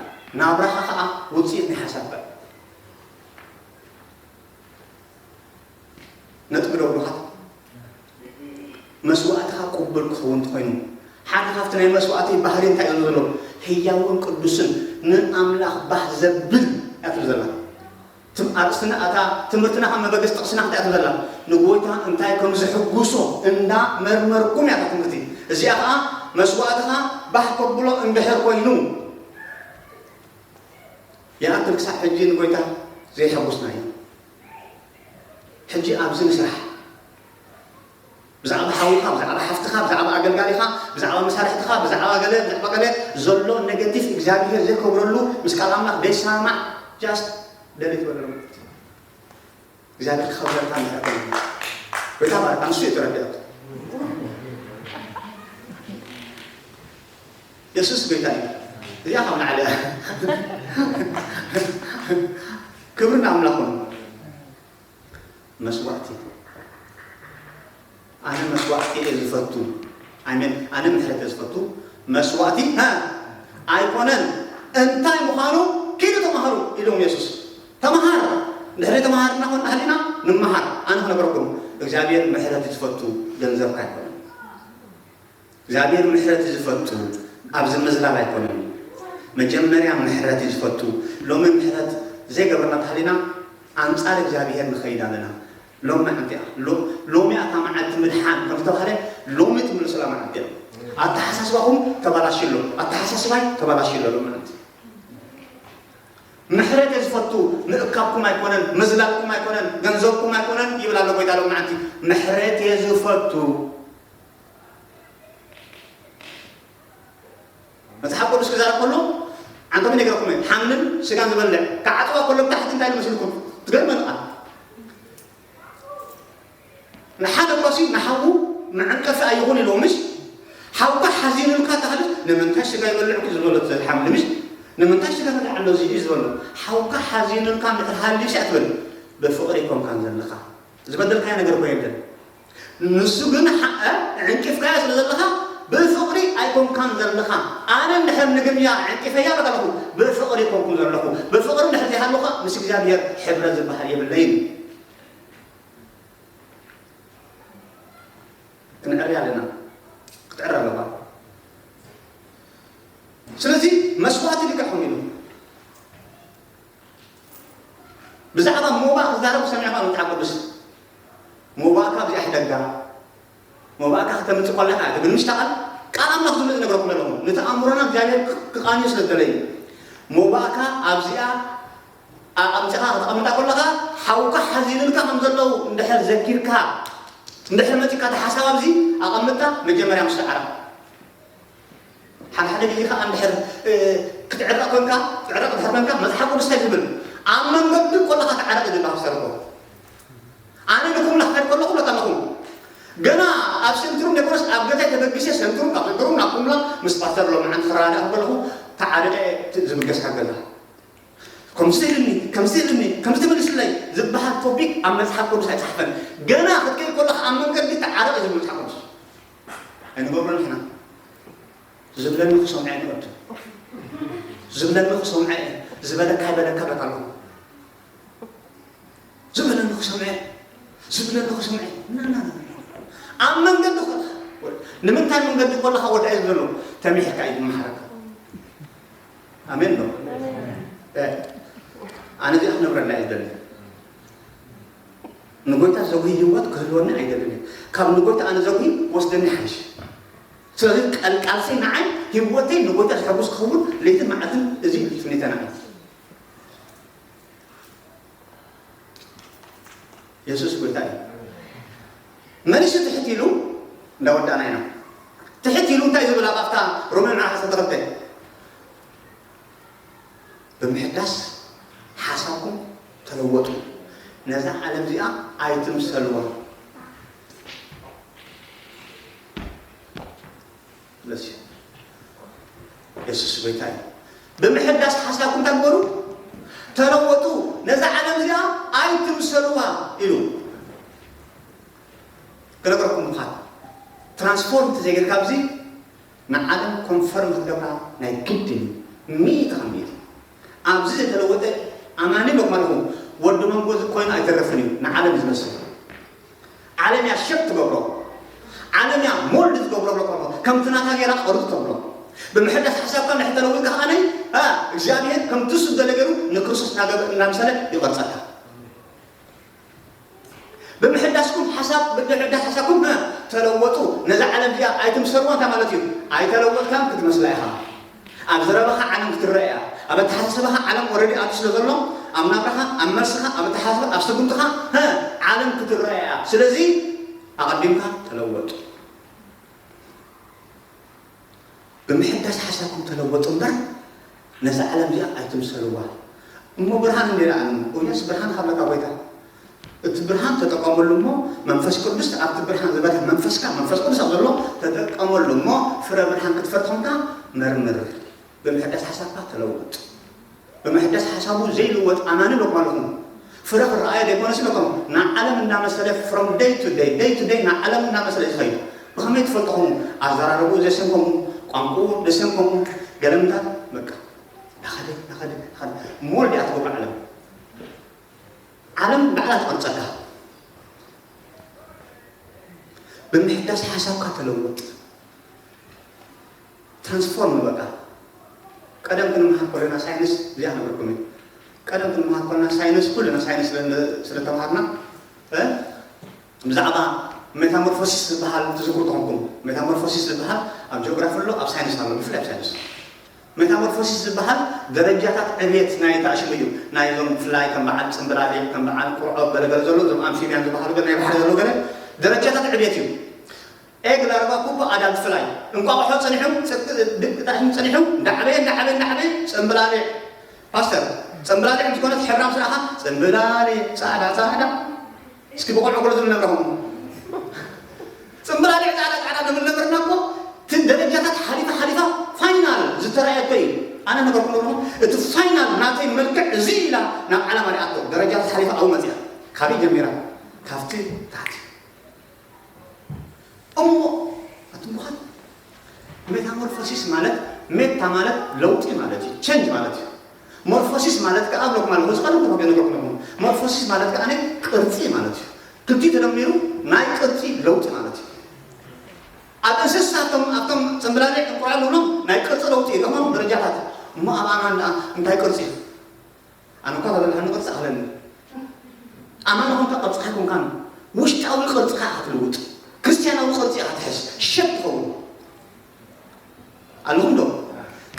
ናብራኻ ከዓ ውፅኢት ናይ ሓሳብካ እዩ። ነጥቢ ደብሩኻት መስዋዕትኻ ቅቡል ክኸውን እንተኾይኑ ሓደ ካብቲ ናይ መስዋዕቲ ባህሪ እንታይ እዩ ዘሎ? ህያውን ቅዱስን ንኣምላኽ ባህ ዘብል እያ ትብል ዘላ። ትም ኣርእስትና እታ ትምህርትና ከም መበገሲ ጥቕስና እንታይ እያ ትብል ዘላ? ንጎይታ እንታይ ከም ዝሕጉሶ እንዳ መርመርኩም እያ እታ ትምህርቲ። እዚኣ ከዓ መስዋዕትኻ ባህ ከብሎ እንድሕር ኮይኑ ይኣክል ክሳብ ሕጂ ንጎይታ ዘይሐጉስና እዩ። ሕጂ ኣብዚ ንስራሕ ብዛዕባ ሓውካ ብዛዕባ ሓፍትካ ብዛዕባ ኣገልጋሊካ ብዛዕባ መሳርሕትካ ብዛዕባ ገለ ብዛዕባ ገለ ዘሎ ኔጋቲቭ እግዚኣብሄር ዘይከብረሉ ምስ ቃል ኣምላኽ ዘይሰማማዕ just ደሊት በለሉ እግዚኣብሄር ክኸብረልካ ንሕተሉ ጎይታ ባርካ ንሱ እዩ ተረዲኣቱ የሱስ ጎይታ እዩ እዚኣ ካብ ላዕሊ ክብሪ ንኣምላኽ ኹን መስዋዕቲ ኣነ መስዋዕቲ እየ ዝፈቱ ኣሜን ኣነ ምሕረት እየ ዝፈቱ መስዋዕቲ ኣይኮነን እንታይ ምዃኑ ኪዱ ተማሃሩ ኢሎም የሱስ ተማሃር ድሕሪ ተማሃርና ኮን ኣህሊና ንመሃር ኣነ ክነገረኩም እግዚኣብሔር ምሕረት ዝፈቱ ገንዘብካ ኣይኮነን እግዚኣብሔር ምሕረት ዝፈቱ ኣብዚ ምዝላል ኣይኮነን መጀመርያ ምሕረት ዝፈቱ ሎሚ ምሕረት ዘይገበርና ተሃሊና ኣንጻር እግዚኣብሔር ንኸይድ ኣለና ሎም መዓልቲ እያ ሎሚ እታ መዓልቲ ምድሓን ከም ዝተባህለ ሎሚ ትምልሱላ መዓልቲ እያ ኣተሓሳስባኹም ተባላሽሎ ኣተሓሳስባይ ተባላሽሎ ሎም መዓልቲ ምሕረት ዝፈቱ ምእካብኩም ኣይኮነን ምዝላልኩም ኣይኮነን ገንዘብኩም ኣይኮነን ይብል ኣሎ ጎይታ ሎም መዓልቲ ምሕረት ዝፈቱ መጽሓፍ ቅዱስ ክዛረብ ከሎ ዓንቶም ነግረኩም ሓምልን ስጋን ዝበልዕ ክዓጽዋ ከሎ ብታሕቲ እንታይ መስልኩም ትገርመን ቃል ንሓደ ቆሲ ንሓዉ መዕንቀፊ ኣይኹን ኢልዎ ምሽ ሓውካ ሓዚኑልካ ተሃለ ንምንታይ ስጋ ይበልዕ ዝበሎ ሓምሊ ምሽ ንምንታይ ስጋ በልዕ ኣሎ እዚ እዩ ዝበሎ ሓውካ ሓዚኑልካ ምድር ሃልዩ ሲያ ትብል ብፍቕሪ ይኮንካን ዘለኻ ዝበደልካዮ ነገር እኮ የለን ንሱ ግን ሓ ዕንቂፍካዮ ስለ ዘለኻ ብፍቕሪ ኣይኮንካን ዘለኻ ኣነ እንድሕር ንግምያ ዕንቂፈያ በለኹ ብፍቕሪ ይኮንኩ ዘለኹ ብፍቕሪ እንድሕር ዘይሃለኹ ምስ እግዚኣብሔር ሕብረት ዝበሃል የብለይን ክንዕሪ ኣለና ክትዕሪ ኣለዋ ስለዚ መስዋዕቲ ልክዕ ኮን ኢሉ ብዛዕባ ሞባእ ክዛረቡ ሰሚዕካ መጽሓፍ ቅዱስ ሞባእካ ብዚኣ ሕደጋ ሞባእካ ከተምጽእ ከለካ ትብል ምሽ ቃል ቃል ኣምላኽ ዝብል ዝነግረኩም ዘለኹ ነቲ ኣእምሮና እግዚኣብሔር ክቃንዮ ስለ ዝደለዩ ሞባእካ ኣብዚኣ ኣምጽኻ ከተቐምጣ ከለኻ ሓውካ ሓዚኑልካ ከም ዘለዉ እንድሕር ዘኪርካ እንድሕር መጺካ እቲ ሓሳብ ኣብዚ ኣቐምጥካ መጀመርያ ምስ ዓረቕ ሓደ ሓደ ግዜ ከዓ እንድሕር ክትዕረቕ ኮንካ ትዕረቕ ድሕር ኮንካ መፅሓፍ ቅዱስ እንታይ ዝብል ኣብ መንገዲ ኮለኻ ተዓረቕ ይብል ኣብ ሰርኮ። ኣነ ንኩምላ ክኸድ ከለኹ ለካ ኣለኹም። ገና ኣብ ሴንትሩም ኔኮረስ ኣብ ገዛይ ተበጊሰ ሴንትሩም፣ ካብ ሴንትሩም ናብ ኩምላ ምስ ፓስተር ሎምዓንቲ ክረዳዳእ ከለኹ ተዓሪቐ ዝብገስ ካብ ገዛ። ከምዚ ኢልኒ፣ ከምዚ ኢልኒ፣ ከምዚ ተመሊስለይ ዝበሃል ቶፒክ ኣብ መጽሓፍ ቅዱስ ኣይተጻሕፈን። ገና ክትከይድ ከለኻ ኣብ መንገዲ ተዓረቕ እዩ ዝብል መጽሓፍ ቅዱስ። ኣይንገብሮን ንሕና። ዝብለኒ ክሰምዖ እየ ንወዲ። ዝብለኒ ክሰምዖ እየ። ዝበለካ ይበለካ በቃ ኣለኹ። ዝብለኒ ክሰምዐ፣ ዝብለኒ ክሰምዐ። ና፣ ና፣ ና፣ ና። ኣብ መንገዲ ኮለኻ፣ ንምንታይ መንገዲ ኮለኻ ወዳኢ ዝብለሉ? ተሚሕካ እዩ ዝመሓረካ። ኣሜን ዶ? እ፣ ኣነ እዚኣ ክነብረላ እየ ዝደሊ። ንጎይታ ዘጉሂ ህይወት ክህልወኒ ኣይደልን እየ። ካብ ንጎይታ ኣነ ዘጉሂ ወስደኒ ሓይሽ። ስለዚ ቃል-፣ ቃልሰይ ንዓይ ህይወተይ ንጎይታ ዘሐጉስ ክኸውን ለይትን መዓልትን እዚ እዩ ትምኒተይ ንዓይ። የሱስ ጎይታ እዩ። መሊሱ ትሕት ኢሉ እንዳወዳእና ኢና። ትሕት ኢሉ እንታይ ዝብል ኣብ ኣፍታ ሮሜ ምዕራፍ ዓሰርተ ክልተ ብምሕዳስ ሓሳብኩም ተለወጡ፣ ነዛ ዓለም እዚኣ ኣይትምሰልዋ። ስለዚ የሱስ ጎይታ እዩ። ብምሕዳስ ሓሳብኩም እንታይ ግበሩ? ተለወጡ፣ ነዛ ዓለም እዚኣ ኣይትምሰልዋ ኢሉ። ክነግረኩም ምዃን ትራንስፎርም ተዘይገርካ ኣብዚ ንዓለም ኮንፈርም ክትገብራ ናይ ግድን እዩ። ሚእቲ ካብ ሚእቲ። ኣብዚ ዘይተለወጠ ኣማኒ ሎክ ማለኹም ወዲ መንጎ ኮይኑ ኣይተረፍን እዩ ንዓለም ዝመስል። ዓለም እያ ሸፕ ትገብሮ። ዓለም እያ ሞልድ ትገብሮ። ሎክ ማለኹም ከምቲ ናታ ጌራ ቅርጽ ተብሎ። ብምሕዳስ ሓሳብካ ንሕተለውጥ ከዓነይ እግዚኣብሔር ከምቲ እሱ ዝደለ ገይሩ ንክርስቶስ እናገበ-፣ እናምሰለ ይቐርጸካ። ብምሕዳስኩም ሓሳብ፣ ብምሕዳስ ሓሳብኩም፣ እ፣ ተለወጡ። ነዛ ዓለም እዚኣ ኣይትምሰልዋ እንታይ ማለት እዩ? ኣይተለወጥካን ክትመስላ ኢኻ። ኣብ ዘረባኻ ዓለም ክትረአ እያ። ኣብ ኣተሓሳስባኻ ዓለም ኦረዲ ኣትዩ ስለ ዘሎ፣ ኣብ ናብራኻ፣ ኣብ መልስኻ፣ ኣብ ኣተሓሳስባ፣ ኣብ ስጉምትኻ፣ እ፣ ዓለም ክትረአ እያ። ስለዚ ኣቐዲምካ ተለወጡ። ብምሕዳስ ሓሳብኩም ተለወጡ እምበር፣ ነዛ ዓለም እዚኣ ኣይትምሰልዋ። እሞ ብርሃን እንዲኣ ኣነ፣ እውያስ ብርሃን ካብ ለካ ጎይታ። እቲ ብርሃን ተጠቀመሉ እሞ፣ መንፈስ ቅዱስ ኣብቲ ብርሃን ዝበርህ መንፈስካ፣ መንፈስ ቅዱስ ኣብ ዘሎ ተጠቀመሉ እሞ፣ ፍረ ብርሃን ክትፈሪ ኮንካ መርምር። ብምሕዳስ ሓሳብካ ተለወጥ። ብምሕዳስ ሓሳቡ ዘይልወጥ ኣማኒ ሎኩም ኣለኹም። ፍረ ክረኣዮ ዘይኮነስ ሎኩም ንዓለም እንዳመሰለ from day to day፣ day to day ንዓለም እንዳመሰለ እዩ ዝኸይድ። ብኸመይ ትፈልጥኹም? ኣዘራረቡ ዘሰንከሙ፣ ቋንቋኡ ዘሰንከሙ፣ ገለምታት በቃ። ናኸደ፣ ናኸደ፣ ናኸደ። ሞልድ እያ ትገብሮ ዓለም። ዓለም ባዕላ ትቐርጸካ። ብምሕዳስ ሓሳብካ ተለወጥ። ትራንስፎርም በቃ። ቀደም ክንመሃር ከለና ሳይንስ እዚኣ ነበርኩም እዩ። ቀደም ክንመሃር ከለና ሳይንስ፣ ኩልና ሳይንስ ስለ፣ ስለ ተምሃርና፣ እ? ብዛዕባ ሜታሞርፎሲስ ዝበሃል ትዝክሩ ተኾንኩም። ሜታሞርፎሲስ ዝበሃል ኣብ ጂኦግራፊ ኣሎ፣ ኣብ ሳይንስ ኣሎ፣ ብፍላይ ኣብ ሳይንስ። ሜታሞርፎሲስ ዝበሃል ደረጃታት ዕብየት ናይ ተኣሽሙ እዩ። ናይ እዞም ብፍላይ ከም በዓል ጽምብላሊዕ፣ ከም በዓል ቁርዖ፣ ገለገለ ዘሎ፣ እዞም ኣምፊብያን ዝበሃሉ ገለ ናይ ባሕሪ ዘሎ ገለ ደረጃታት ዕብየት እዩ። ኤግ ላርቫ ፑፓ ኣዳልት ፍላይ። እንቋቑሖ ጸኒሑ፣ ጽ-፣ ድቂ ጣሒኑ ጸኒሑ፣ እንዳዓበየ፣ እንዳዓበየ፣ እንዳዓበየ፣ ጽምብላሊዕ። ፓስተር፣ ጽምብላሊዕ ምስ ኮነት ሕብራ ምስ ረኣኻ፣ ጽምብላሊዕ፣ ጻዕዳ፣ ጻዕዳ። እስኪ ብቆልዑ ገለ ዝብል ነብረኹም። ጽምብላሊዕ፣ ጻዕዳ፣ ጻዕዳ ንብል ነበርና እኮ፣ እቲ ደረጃታት ሓሊፋ፣ ሓሊፋ፣ ፋይናል ዝተራእየቶ እዩ። ኣነ ነበርኩ ነበርኩ፣ እቲ ፋይናል ናተይ መልክዕ እዚ ኢላ ናብ ዓለም ኣሪኣቶ። ደረጃታት ሓሊፋ ኣብኡ መጺኣ። ካበይ ጀሚራ? ካብቲ ታሕቲ። እሞ ኣትምዃን ሜታሞርፎሲስ ማለት፣ ሜታ ማለት ለውጢ ማለት እዩ፣ ቸንጅ ማለት እዩ። ሞርፎሲስ ማለት ከኣ ብሎክ ማለት፣ እዚ ቀደም ተባሂሉ ነግረኩም ነበር። ሞርፎሲስ ማለት ከኣ ናይ ቅርጺ ማለት እዩ። ክልቲኡ ተደሚሩ ናይ ቅርጺ ለውጢ ማለት እዩ። ኣብ እንስሳ፣ ኣብቶም፣ ኣብቶም ጽምብላሊዕ እንቁላል ንብሎም ናይ ቅርጺ ለውጢ እዩ፣ እቶም ደረጃታት። እሞ ኣብ ኣማን ደኣ እንታይ ቅርጺ እዩ? ኣነ እኳ ተበላዕኒ ቅርጺ ኣለኒ። ኣማኒ ኮንካ ቅርጽኻ ኣይኮንካን፣ ውሽጣዊ ቅርጽኻ ኢኻ ትልውጥ። ክርስትያናዊ ቅርጺ ኢኻ ትሕዝ፣ ሸፕ ትኸውን። ኣለኹም ዶ?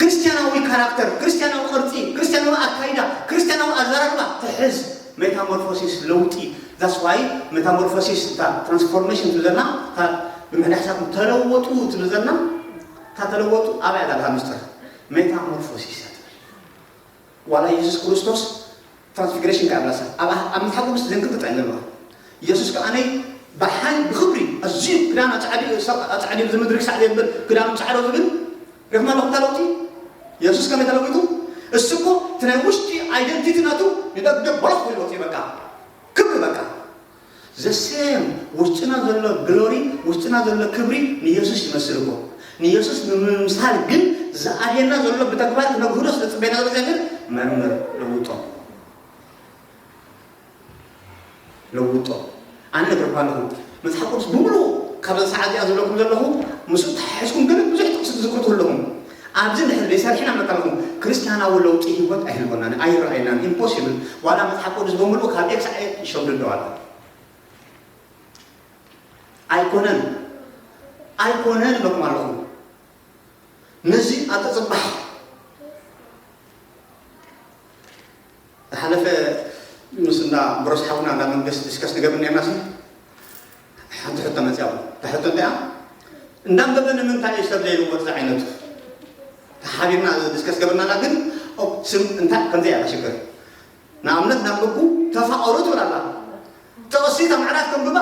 ክርስትያናዊ ካራክተር፣ ክርስትያናዊ ቅርጺ፣ ክርስትያናዊ ኣካይዳ፣ ክርስትያናዊ ኣዘራርባ ትሕዝ። ሜታሞርፎሲስ ለውጢ። That's why ሜታሞርፎሲስ እታ ትራንስፎርሜሽን ትብል ዘላ፣ እታ ብምሕዳስ ሓሳብኩም ተለወጡ ትብል ዘላ፣ እታ ተለወጡ ኣበይ ኣላ እታ ምስጢር? ሜታሞርፎሲስ እያ ትብል። ዋላ የሱስ ክርስቶስ ትራንስፊግሬሽን ከኣ ብላሳ ኣብ ኣብ መጽሓፍ ቅዱስ ዘንክልተ ጥራይ ዘለዋ። ኢየሱስ ከኣ ነይ ብሓይ ብኽብሪ ኣዝዩ ክዳን ኣጻዕዲ ኣጻዕዲ ኣብዚ ምድሪ ክሳዕ ዘብል ክዳኑ ጻዕዶ ዝብል ርሕማ ኣለኹም ለውጢ። ኢየሱስ ከመይ ተለዊጡ? እሱ እኮ እቲ ናይ ውሽጢ ኣይደንቲቲ ናቱ ንደገ በለኽ ኢሉ ወፂኡ። በቃ ክብሪ በቃ ዘሴም ውሽጥና ዘሎ ግሎሪ ውሽጥና ዘሎ ክብሪ ንኢየሱስ ይመስል እኮ። ንኢየሱስ ንምምሳል ግን ዝኣልየና ዘሎ ብተግባር ክነግህዶ ስለ ፅበና ዘሎ እግዚኣብሔር መርምር ለውጦ ለውጦ ኣነ ነግረኩም ኣለኹ። መጽሓፍ ቅዱስ ብምሉኡ ካብ ሰዓት እዚኣ ዝብለኩም ዘለኹ ምስኡ ተሓሒዝኩም ግን ብዙሕ ጥቕሲ ትዝክሩ ኣለኹም። ኣብዚ እንድሕር ዘይሰርሕና መታልኹም ክርስቲያናዊ ለውጢ ህይወት ኣይህልወናን ኣይረኣየናን። ኢምፖሲብል። ዋላ መጽሓፍ ቅዱስ ብምሉኡ ካብ ኤክስ ኣይ ሸምድዶ ኣለ ኣይኮነን ኣይኮነን እለኩም ኣለኹ። ነዚ ኣተፅባሕ ዝሓለፈ ምስ እንዳ ብሮስ ሓውና እንዳ መንግስት ዲስከስ ንገብር ነርና ሲ ሓንቲ ሕቶ መፅያ። እታ ሕቶ እንታይ እያ? እንዳንበበ ንምንታይ እዩ ሰብ ዘይልወጥ ዝዓይነቱ ተሓቢርና ዲስከስ ገብርናላ ግን ኦ፣ ስም እንታይ ከምዚ እያ ሽግር። ንኣብነት እንዳንበብኩ ተፋቐሩ ትብል ኣላ። ጥቕሲ እታ ምዕራፍ ከንብባ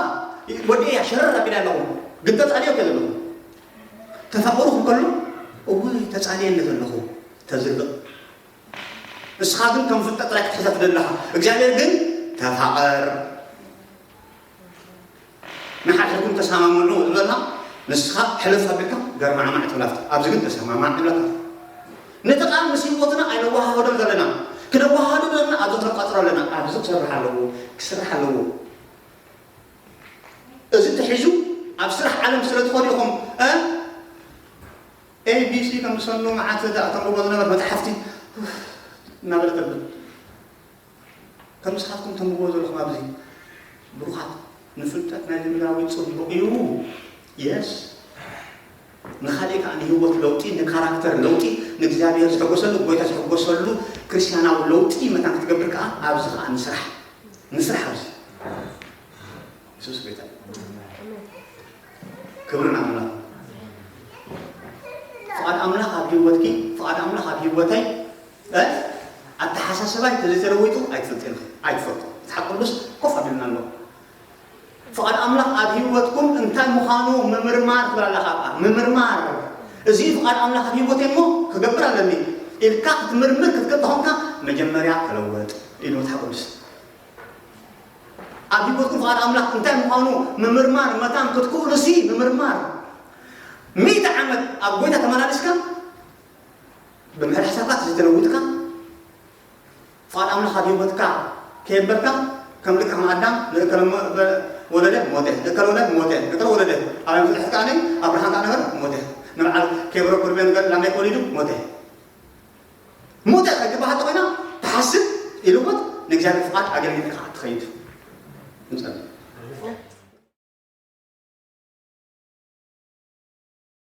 ወዲ እያ ሸረር ኣቢላ ኣለኹ። ግን ተፃልዮ ከ ዘለኹ ተፋቐሩ ክከሉ እውይ ተፃልየ እንደ ዘለኹ ተዝርቕ ንስኻ ግን ከም ፍልጠት ጥራይ ክትሕዛ ትደለኻ። እግዚኣብሔር ግን ተፋቐር ንሓድሕድኩም ተሰማምዑ ዝበልና ንስኻ ሕልፍ ኣቢልካ ገርማዕማዕ ትብላፍታ ኣብዚ ግን ተሰማማዕ ትብላታ። ነቲ ቃል ምስ ህይወትና ኣይነወሃህዶን ዘለና ክነወሃህዶ ዘለና ኣብዚ ክንቋፅሮ ኣለና። ኣብዚ ክሰርሕ ኣለዎ ክስራሕ ኣለዎ። እዚ ተሒዙ ኣብ ስራሕ ዓለም ስለ ትኾኑ ኢኹም እ ኤቢሲ ከም ዝሰኑ መዓት ተንብቦ ዝነበር መፅሓፍቲ እናበለ ተብል ከም ንስኻትኩም ተንብቦ ዘለኹም ኣብዚ ብሩኻት ንፍልጠት ናይ ምድራዊ ፅቡቕ እዩ። የስ ንኻሊእ ከዓ ንህይወት ለውጢ ንካራክተር ለውጢ ንእግዚኣብሔር ዝሕጎሰሉ ጎይታ ዝሕጎሰሉ ክርስቲያናዊ ለውጢ መታን ክትገብር ከዓ ኣብዚ ከዓ ንስራሕ ንስራሕ ኣብዚ የሱስ ጎይታ ክብርን ኣምላኽ ፍቓድ ኣምላኽ ኣብ ህይወትኪ ፍቓድ ኣምላኽ ኣብ ህይወተይ ኣተሓሳስባይ ተዘይተለዊጡ ኣይትፈልጥን ኣይትፈልጡ መፅሓፍ ቅዱስ ኮፍ ኣቢልና ኣሎ ፍቓድ ኣምላኽ ኣብ ህይወትኩም እንታይ ምዃኑ ምምርማር ትብል ኣላ ካብኣ ምምርማር እዚ ፍቓድ ኣምላኽ ኣብ ህይወተይ እሞ ክገብር ኣለኒ ኢልካ ክትምርምር ክትክእል ተኾንካ መጀመርያ ተለወጥ ኢሉ መፅሓፍ ቅዱስ ኣብ ህይወትኩም ፍቓድ ኣምላኽ እንታይ ምዃኑ ምምርማር መታን ክትክእሉ ሲ ምምርማር ሚእቲ ዓመት ኣብ ጎይታ ተመላሊስካ ብምሕር ሕሳባት ዝተለውጥካ ፍቓድ ኣምላኽ ኣብ ህይወትካ ከየበልካ ከም ልክዕ ከም ኣዳም ንእከለ ወለደ ሞተ እከለ ወለደ ሞተ እከለ ወለደ ኣብ ፍትሕት ከዓኒ ኣብርሃም ከዓ ነበር ሞተ ንበዓል ኬብሮ ኩርቤ ንገር ላሜክ ወሊዱ ሞተ ሞተ ከይትበሃል ኮይና ትሓስብ ኢልዎት ንእግዚኣብሔር ፍቓድ ኣገልግል ከዓ ትኸይድ